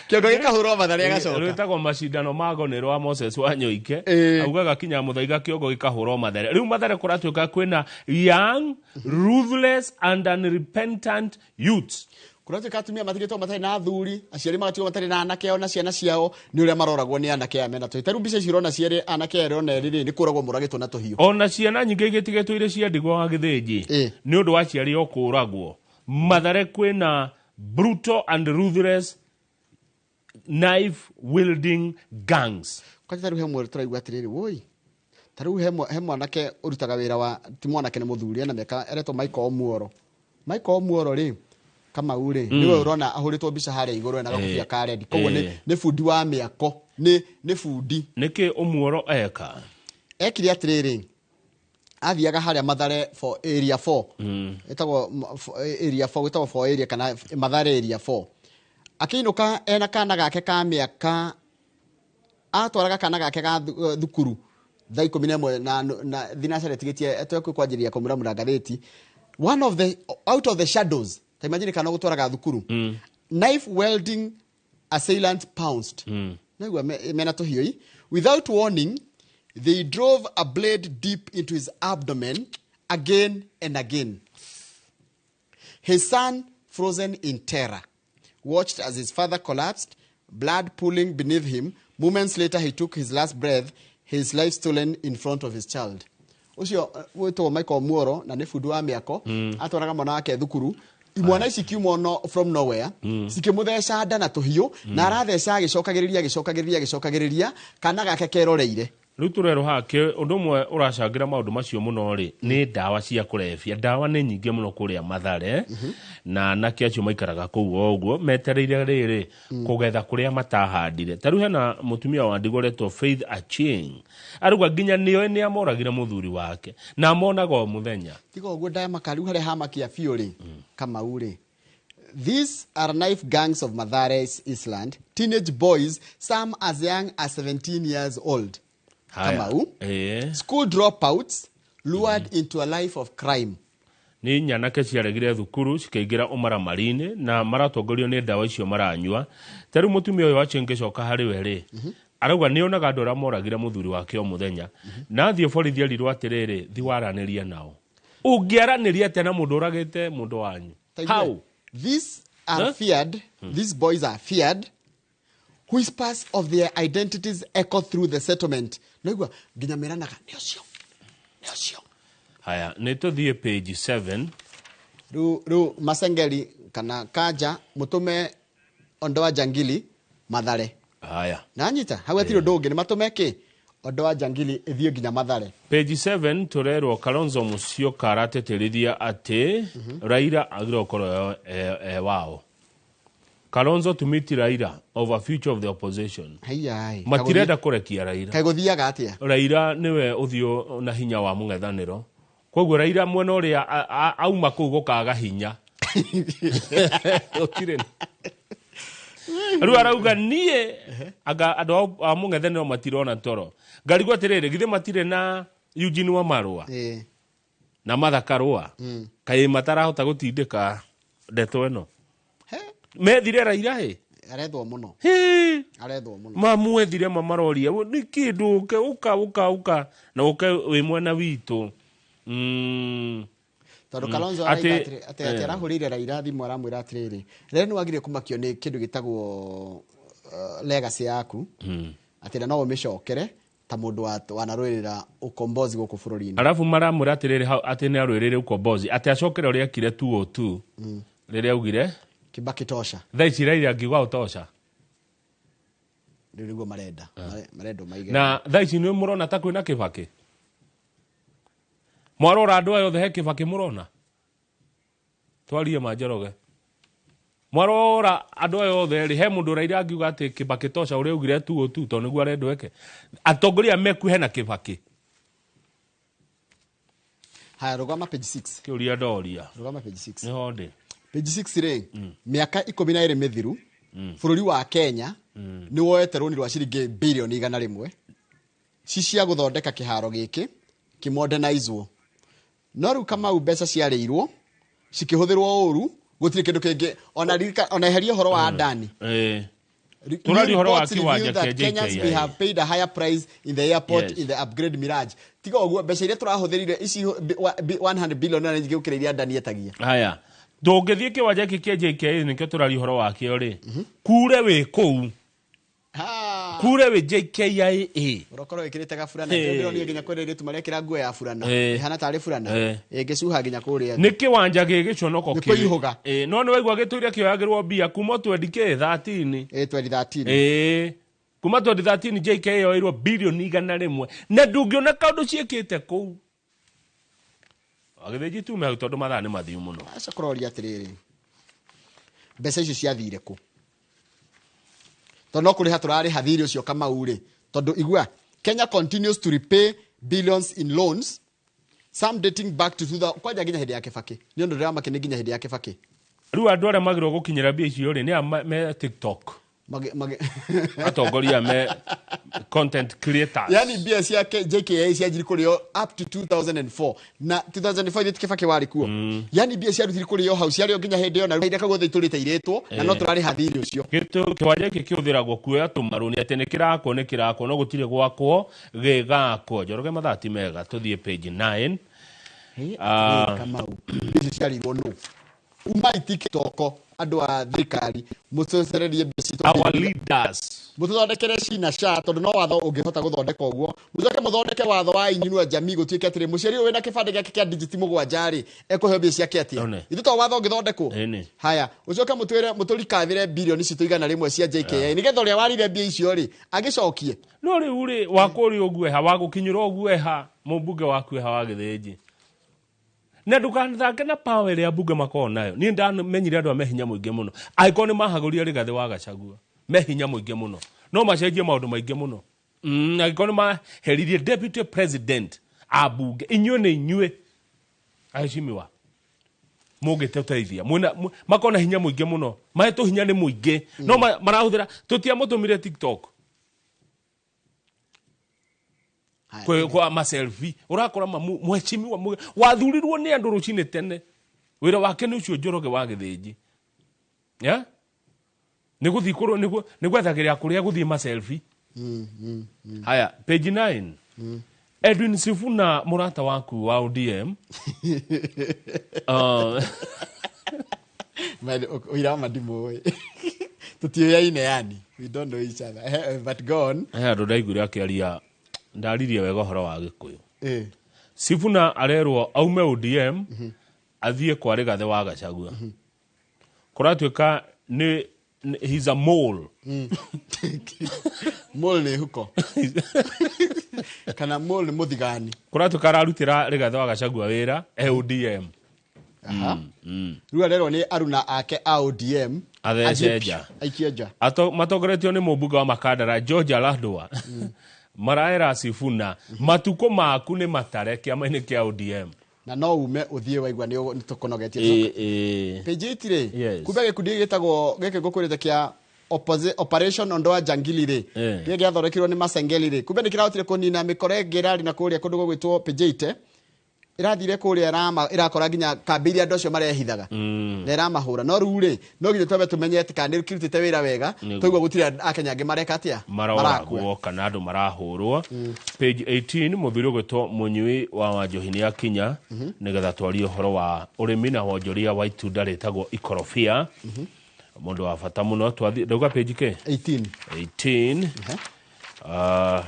Kĩongo gĩkahũrwo Mathare agacoka. Rwĩtagwo macindano ma ngo rwa Moses Wanyoike. Augaga kinya mũthaiga kĩongo gĩkahũrwo Mathare. Rĩu Mathare kũratuĩka kwĩna young, ruthless and unrepentant youths. Kũratuĩka atumia matigĩtwo matarĩ na athuri, aciari magatigwo matarĩ na anake ao na ciana ciao nĩ ũrĩa maroragwo nĩ anake aya mena tũhiũ. Ta rĩu mbica ici ũrona cierĩ anake erĩ ona erĩ rĩ, nĩ kũragwo moragĩtwo na tũhiũ. Ona ciana nyingĩ igĩtigĩtwo irĩ cia ndigwa wa gĩthĩnji nĩ ũndũ wa aciari o kũragwo. Mathare kwĩna brutal and ruthless Knife wielding gangs. Kwanja tarĩu he mwe tũraigua atĩrĩrĩ, woi, tarĩu he mwanake ũrutaga wĩra wa, ti mwanake, nĩ mũthuri, ena mĩaka, eretwo Michael Omuoro. Michael Omuoro rĩ, Kamau rĩ, nĩwe ũrona ahũrĩtwo mbica harĩa igũrũ ena gakobia ka red. Koguo nĩ bundi wa mĩako, nĩ bundi. Nĩkĩ Omuoro eka? Ekire atĩrĩrĩ, athiaga harĩa Mathare for area 4, ĩtagwo area 4, ĩtagwo 4 area kana Mathare area 4, akĩinũka ena kana gake ka mĩaka, atwaraga kana gake ga thukuru thaa 11 na thinacara ĩtigĩtie twekũ kwanjĩrĩria kũmuramura ngathĩti. One of the out of the shadows, ta imagine kana gũtwaraga thukuru, knife welding assailant pounced. Naigua mena tũhiũ. Without warning, they drove a blade deep into his abdomen again and again. His son, frozen in terror, watched as his father collapsed, blood pooling beneath him. Moments later, he took his last breath, his life stolen in front of his child. Ũcio wĩtagwo Michael Muoro na nĩ bundi wa mĩako. Atwaraga mwana wake thukuru, imwana ici kiuma no from nowhere, cikĩmũtheca nda na tũhiũ, na aratheca agĩcokagĩrĩria, agĩcokagĩrĩria, agĩcokagĩrĩria, kana gake keroreire. Rĩu tũrerwo haha ũndũ ũmwe ũracangĩra maũndũ macio mũno rĩ, nĩ ndawa cia kũrebia. Ndawa nĩ nyingĩ mũno kũrĩa Mathare, na anake acio maikaraga kũu o ũguo metereire rĩrĩ kũgetha kũrĩa matahandire. Ta rĩu hena mũtumia wa ndigwa ũretwo Faith Achieng, arauga nginya nĩoĩ nĩ amoragire mũthuri wake na amonaga o mũthenya. Tiga ũguo, ndamaka rĩu harĩa hamakia biũ rĩ, Kamau rĩ, these are knife gangs of Mathare Island, teenage boys, some as young as 17 years old. Haya. Kamau, school dropouts lured into a life of crime. Nĩ nyanake ciaregire thukuru cikaingĩra ũmaramari-inĩ na maratongorio nĩ ndawa icio maranyua. Ta rĩu mũtumia ũyũ wa ngĩcoka harĩ we rĩ, arauga nĩ onaga andũ arĩa moragire mũthuri wake o mũthenya, na athiĩ borithi erirwo atĩrĩrĩ, thi waranĩria nao. Ũngĩaranĩria atĩa na mũndũ ũragĩte mũndũ wanyu? Taigua, How? These are Huh? feared. These boys are feared. Whispers of their identities echo through the settlement. Naigua nginya meranaga nĩ ũcio, nĩ ũcio. Haya, nĩ tũthiĩ page 7. Rĩu Masengeli kana Kanja mũtũme Ondoa Jangili Mathare. Haya. Nanyita hau hatirĩ ũndũ ũngĩ, nĩ matũme kĩ Ondoa Jangili ĩthiĩ nginya Mathare. Page 7 tũrerwo Kalonzo Musyoka arateterithia atĩ Raila agĩrĩirwo gũkorwo e wao. Kalonzo to meet Raila over future of the opposition. Haiya. Matirenda kũrekia Raila. Kaĩ gũthiaga atĩa? Raila nĩwe ũthiũ na hinya wa mũng'ethanĩro, koguo Raila mwena ũrĩa auma kũu gũkaga hinya gũtirĩ. Rĩu arauga niĩ anga andũ a mũng'ethanĩro matirona toro. Ngarigwo atĩrĩrĩ, githĩ matirĩ na Eugene Wamalwa na Martha Karũa? Kaĩ matarahota gũtindĩka ndeto ĩno methire Raila ĩ? Arethwo mũno. Hĩ. Arethwo mũno. Mamwethire, mamaroria nĩ kĩndũ ũke, ũka, ũka, ũka na ũke wĩ mwena witũ. Tondũ Kalonzo arauga atĩ arahũrĩire Raila thimũ, aramwĩra atĩrĩrĩ, rĩrĩa nĩ wagire kũmakio nĩ kĩndũ gĩtagwo legacy yaku, atĩ na no ũmĩcokere ta mũndũ wanarũĩrĩra ũkombozi gũkũ bũrũri-inĩ. Arabu maramwĩra atĩrĩrĩ hau atĩ nĩ arũĩrĩire ukombozi, atĩ acokere ũrĩa ekire 202 rĩrĩa augire Kibaki tosha. Thaa ici Raila angiuga ũtosha. Rĩu nĩguo marenda. Marenda maige. Na thaa ici nĩ mũrona ta kwĩna Kibaki? Mwarora andũ aya othe he Kibaki mũrona? Twarie ma Njoroge. Mwarora andũ aya othe rĩ, he mũndũ Raila angiuga atĩ Kibaki tosha ũrĩa augire 202 tondũ nĩguo arendwo eke? Atongoria meku hena Kibaki. Haya, rũgama page 6. Kĩũria ndoria. Rũgama page 6. Nĩho ndĩ. Page 6 rĩ, mĩaka 12 mĩthiru, bũrũri wa Kenya nĩ woete rũni rwa ciringi birioni 100 ci cia gũthondeka kĩharo gĩkĩ kĩmodernizwo. No rĩu Kamau mbeca ciarĩirwo cikĩhũthĩrwo ũru, gũtirĩ kĩndũ kĩngĩ ona eheria ũhoro wa Adani. Tũraria ũhoro wa Reports reveal kĩwanja that kĩa Kenyans may JKIA. have paid a higher price in the airport Yes. in the upgrade mirage. Tiga ũguo mbeca iria tũrahũthĩrire ici 100 billion na nyingĩ gũkĩra iria Adani etagia. Haya, ndũngĩthiĩ kĩwanja gĩkĩ kĩa JKIA nĩkĩo tũraria ũhoro wakĩo rĩ, kure wĩ kũu. Kure wĩ JKIA. Ũrokorwo wĩkĩrĩte gaburana. Ndĩronire nginya kwĩna airĩtu marekĩra nguo ya burana. Ĩhana tarĩ burana. Ĩngĩcuha nginya kũrĩa thĩ. Nĩ kĩwanja gĩ gĩconoko. Nĩ kũihũga. No nĩ waigua gĩtũire kĩoyagĩrwo mbia kuma 2013. 2013. Kuma 2013 JKIA yoirwo bilioni 100 na ndũngĩona kaũndũ ciĩkĩte kũu. Agĩthĩnji tume hau tondũ mathaa nĩ mathiu mũno. Aca kũroria atĩrĩrĩ, mbeca icio ciathire kũ? Tondũ no kũrĩha tũrarĩha thirĩ ũcio Kamau rĩ, tondũ igua, Kenya continues to repay billions in loans, some dating back to 2000, kwanja nginya hĩndĩ ya Kibaki. Nĩ ũndũ ndĩramake nĩ nginya hĩndĩ ya Kibaki. Rĩu andũ arĩa magĩrĩirwo gũkinyĩra mbia icio rĩ nĩ a me TikTok. Atongoria me content creators. Yani mbia cia JKIA cianjiri kũrĩo up to 2004, na 2004 ithe ti Kibaki warĩ kuo. Yani mbia ciarutire kũrĩo hau, ciarĩo nginya hĩndĩ ĩyo, na kahinda kau gothe itũrĩte irĩtwo na no tũrarĩha thirĩ ũcio. Kĩwanja gĩkĩ kĩhũthĩragwo kuoya tũmarũni atĩ nĩ kĩrakwo, nĩ kĩrakwo, no gũtirĩ gwakwo gĩgakwo. Njoroge, mathaa ti mega, tũthiĩ page 9. Kamau, mbia icio ciarĩirwo nũ? Umai TikTok, andũ a thirikari, mũcocererie mbia citũ. Our leaders. Mũtũthondekere cina sha, tondũ no watho ũngĩhota gũthondeka ũguo. Mũcoke mũthondeke watho wa Inua Jamii, gũtuĩke atĩrĩ, mũciari ũyũ wĩna kĩbandĩ gĩake kĩa digit 7 rĩ, ekũheo mbia ciake atĩa? One. Ithuĩ to watho ũngĩthondekwo. Ĩni. Haya, ũcoke mũtwĩre mũtũrikathĩre bilioni citũ 100 cia JKIA, nĩgetha ũrĩa warire mbia icio rĩ agĩcokie. No rĩu rĩ wakũrĩa ũguo eha wagũkinyĩra ũguo eha mũmbunge waku eha wa Gĩthĩnji, na ndũkathake na power ĩrĩa mbunge makoragwo nayo. Niĩ ndamenyire andũ a me hinya mũingĩ mũno, angĩkorwo nĩ mahagũrire Rigathĩ wa Gachagua, me hinya mũingĩ mũno, no macenjie maũndũ maingĩ mũno. Angĩkorwo nĩ maheririe deputy president a mbunge, inyuĩ nĩ inyuĩ aheshimiwa mũngĩtũteithia. Mwĩna makorwo na hinya mũingĩ mũno, mahetwo hinya nĩ mũingĩ, no marahũthĩra tũtiamũtũmire TikTok kwa maselfie. Ũrakora mheshimiwa wathurirwo nĩ andũ rũcinĩ tene, wĩra wake nĩ ũcio. Njoroge wa Gĩthĩnji, yeah? Nĩ gũthiĩ kũrũ nĩ gwethagĩrĩra kũrĩa gũthiĩ maselfie. Haya, page 9. Edwin Sifuna, mũrata waku wa ODM, Ũira wa mandimũ tũtiũyaine, yani we don't know each other. But go on. He andũ ndaiguire akĩaria, ndaririe wega ũhoro wa Gĩkũyũ. Sifuna arerwo aume ODM athiĩ kwa Rigathĩ wa Gachagua. Kũratuĩka nĩ he's a mole. Mole nĩ huko kana mole nĩ mũthigani? Kũratuĩka ararutĩra Rigathĩ wa Gachagua wĩra e ODM. Aha. Rĩu arerwo nĩ aruna ake a ODM athece athiĩ nja. Aikio nja. Matongoretio nĩ mũmbunge wa Makandara George Aladwa, maraera Sifuna matukũ maku nĩ matare kĩama-inĩ kĩa ODM. Na no ume ũthiĩ waigua nĩ tũkũnogetie. Page 8 rĩ, kumbe gĩkundi gĩtagwo gĩkĩ ngũkwĩrĩte kĩa Operation Ondoa Jangili rĩ, kĩrĩa gĩathondekirwo nĩ Masengeli rĩ, kumbe nĩ kĩrahotire kũnina mĩkora ĩngĩ ĩrarĩ na kũrĩa kũndũ gũgwĩtwo page 8. Ĩrathire kũrĩa ĩrakora nginya kambĩ iria andũ acio marehithaga na ĩramahũra. No rĩu rĩ, no nginya twambe tũmenye atĩ kana nĩ kĩrutĩte wĩra wega. Twaigua gũtirĩ akenya angĩ mareka atĩa, marakua. Maroragwo kana andũ marahũrwo. Page 18, mũthuri ũgwĩtwo Mũnyui wa Wanjohi nĩ akinya nĩgetha twarie ũhoro wa ũrĩmi na wonjoria wa itunda rĩtagwo ikorobia, mũndũ wa bata mũno. Twathiĩ ndauga page kĩ? 18. 18.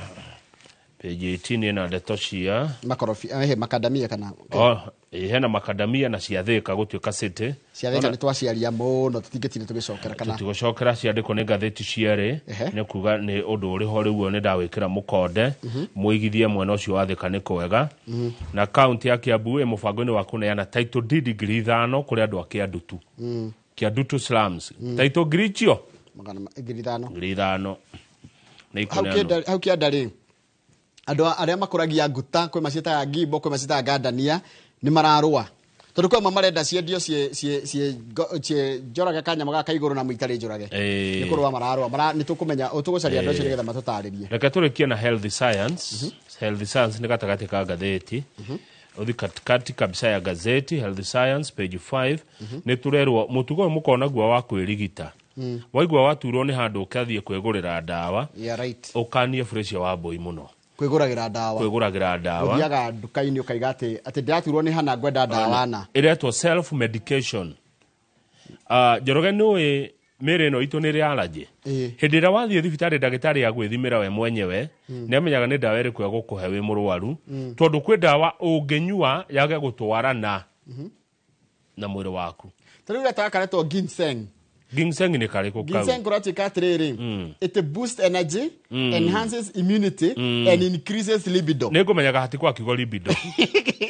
Page 18 ĩna ndeto cia makorobia, makadamia kana? Oh, hena makadamia na cia Thĩka gũtuĩka city. Cia Thĩka nĩ twaciaria mũno, tũtingĩtinda tũgĩcokera kana? Tũtigũcokera, ciandĩkwo nĩ ngathĩti cierĩ. Nĩ kuga nĩ ũndũ ũrĩ ho rĩu nĩ ndawĩkĩra mũkonde. Mũigithie mwena ũcio wa Thĩka nĩ kwega. Na kaunti ya Kiambu ĩ mũbango-inĩ wa kũneana title deed 5,000 kũrĩ andũ a Kĩandutu. Kĩandutu slums. Title ngiri icio? 5,000. 5,000 nĩ Hau ikũneanwo. Hau kĩanda rĩ, andũ arĩa makũragia nguta, kwĩ maciĩtaga ngimbo, kwĩ maciĩtaga ngandania, nĩ mararũa tondũ kwĩ amwe marenda ciendio ciĩ njorage kanyamũ gaka igũrũ na mũitarĩ njorage. Nĩ kũrũa mararũa. Nĩ tũkũmenya, tũgũcaria andũ acio nĩgetha matũtarĩrie. Reke tũrĩkie na health science. Health science nĩ gatagatĩ ka ngathĩti, uthi katikati kabisa ya gazeti. Health science page 5, nĩ tũrerwo mũtugo ũyũ mũkonaguo wa kwĩrigita. Waigua waturwo nĩ handũ ũkathiĩ kwĩgũrĩra ndawa, Yeah, right. ũkanie Felicia wa Mbũi mũno. Kwĩgũragĩra ndawa. Kwĩgũragĩra ndawa. Ũthiaga nduka-inĩ ũkaiga atĩ ndĩraturwo nĩ hana, ngwenda ndawa na ĩretwo self medication. Njoroge, nĩ ũĩ Mĩĩrĩ ĩno itũ nĩ ĩrĩ allergy. Hĩndĩ ĩrĩa wathiĩ thibitarĩ, ndagĩtarĩ agwĩthimĩra we mwenyewe, nĩ amenyaga nĩ ndawa ĩrĩkũ egũkũhe wĩ mũrwaru, tondũ kwĩ ndawa ũngĩnyua yage gũtwarana na mwĩrĩ waku. Ta rĩu gatawa karetwo ginseng. Ginseng nĩ karĩkũ kau? Ginseng kũratuĩka atĩrĩrĩ, it boosts energy, enhances immunity and increases libido. Nĩ ngũmenyaga hatikwa kiugo libido.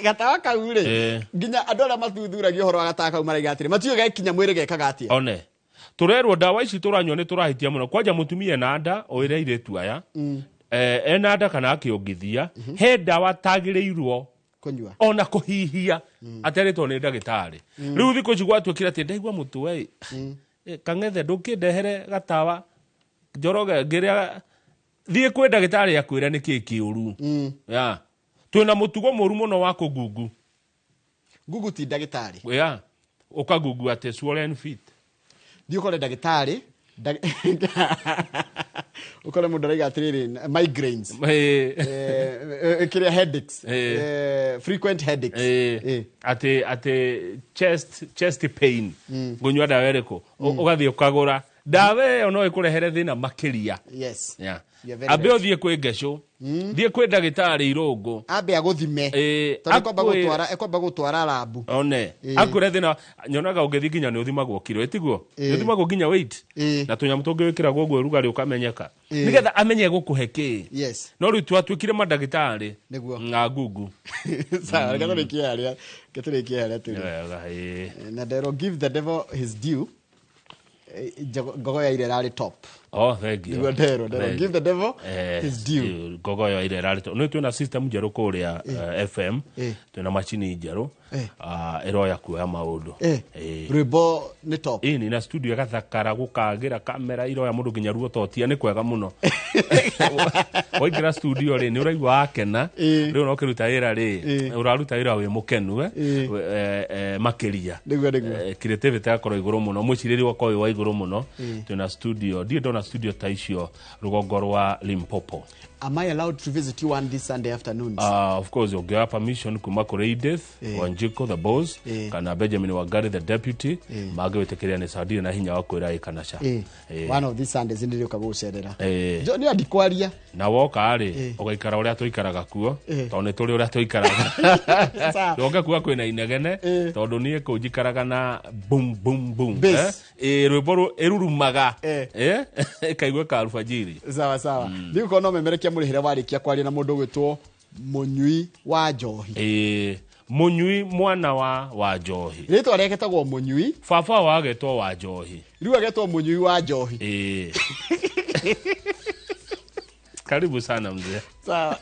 Gatawa kau rĩ, nginya andũ arĩa mathuthuragia ũhoro wa gatawa kau maraiga atĩrĩ, matiũĩ gekinya mwĩrĩ gekaga atĩa. One tũrerwo ndawa ici tũranyua nĩ tũrahitia mũno. Kwanja mũtumia ena nda, ũĩre airĩtu aya, ena nda kana akĩongithia, he ndawa tagĩrĩirwo kũnyua ona kũhihia aterĩtwo nĩ ndagĩtarĩ. Rĩu thikũ ici gwatuĩkire atĩ ndaigua mũtwe ĩ, kang'ethe, ndũkĩndehere gatawa njoroge ngĩrĩa. Thiĩ kwĩ ndagĩtarĩ akwĩre nĩ kĩĩ kĩũru. Ya, twĩna mũtugo mũru mũno wa kũngungu. Ngungu ti ndagĩtarĩ. Ya, ũkangungu atĩ swollen feet. Thiĩ ũkore ndagĩtarĩ, ũkore mũndũ araiga atĩrĩrĩ, migraines, kĩrĩa, headaches, frequent headaches. Atĩ chest pain, ngũnyua ndawa ĩrĩkũ? Ũgathiĩ ũkagũra ndawa ĩyo, no ĩkũrehere thĩna makĩria. Yeah. You're very Ambe right. ũthiĩ kwĩ ngecũ, thiĩ kwĩ ndagĩtarĩ irũngũ. Ambe agũthime, tondũ ekwamba gũtwara, ekwamba gũtwara rabu. One akwĩre thĩna. Nyonaga ũngĩthiĩ nginya nĩ ũthimagwo kiro, ĩtiguo? Nĩ ũthimagwo nginya weight na tũnyamũ tũngĩ wĩkĩragwo ũguo ũrugarĩ ũkamenyeka, nĩgetha amenye gũkũhe kĩ. No rĩu twatuĩkire mandagĩtarĩ Nĩguo. na ngungu. Sawa, reke tũrĩkie harĩa, reke tũrĩkie harĩa tũrĩ. Wega, ĩĩ. Na nderwo, give the devil his due. Ngogo ya ira ĩrarĩ top. Oh, thank you. Nĩguo nderwo, Thank give the devil his due. Ngogo ĩyo ira ĩrarĩ top. Nĩ twĩna system njerũ kũrĩa FM. Twĩna macini njerũ. Ĩroya kuoya maũndũ. Rwĩmbo nĩ top. Ĩni na studio ĩgathakara, gũkagĩra kamera iroya mũndũ nginya ruototia. Nĩ kwega mũno. Waingĩra studio rĩ, nĩ ũraigua wakena. Rĩu no ũkĩruta wĩra rĩ, ũraruta wĩra wĩ mũkenu, makĩria. Nĩguo. Creativity yakorwo igũrũ mũno, mwĩcirĩrie ũgakorwo wĩ wa igũrũ mũno. Twĩna studio, ndirĩ ndona studio ta icio rũgongo rwa Limpopo. Am I allowed to visit you one this Sunday afternoons? Of course, ũngĩoya permission kuma kũrĩ Edith Wanjiko the boss kana Benjamin Wangari the deputy, mangĩwĩtĩkĩria nĩ sawa. Ndirĩ na hinya wa kwĩra ĩ kana ca. One of these Sundays nĩndĩrĩũka gũgũcerera. Jo, nĩ andikwaria. Na woka rĩ, ũgaikara ũrĩa tũikaraga kuo, tondũ nĩ tũrĩ ũrĩa tũikaraga. Sawa. Ndũke kuga kwĩna inegene, tondũ niĩ kũu njikaraga na boom boom boom. Bass. Rwĩmbo ĩrurumaga, ĩkaiguĩka alfajiri. Sawa sawa. Thiĩ gũkorwo no memerekia mũrĩhĩre warĩkia kwaria na mũndũ ũgwĩtwo mũnyui wa njohi. Mũnyui mwana wa njohi. Rĩtwa rĩake etagwo mũnyui. Baba wagetwo wa njohi. Rĩu agetwo mũnyui wa njohi. Karibu sana mzee. Sawa.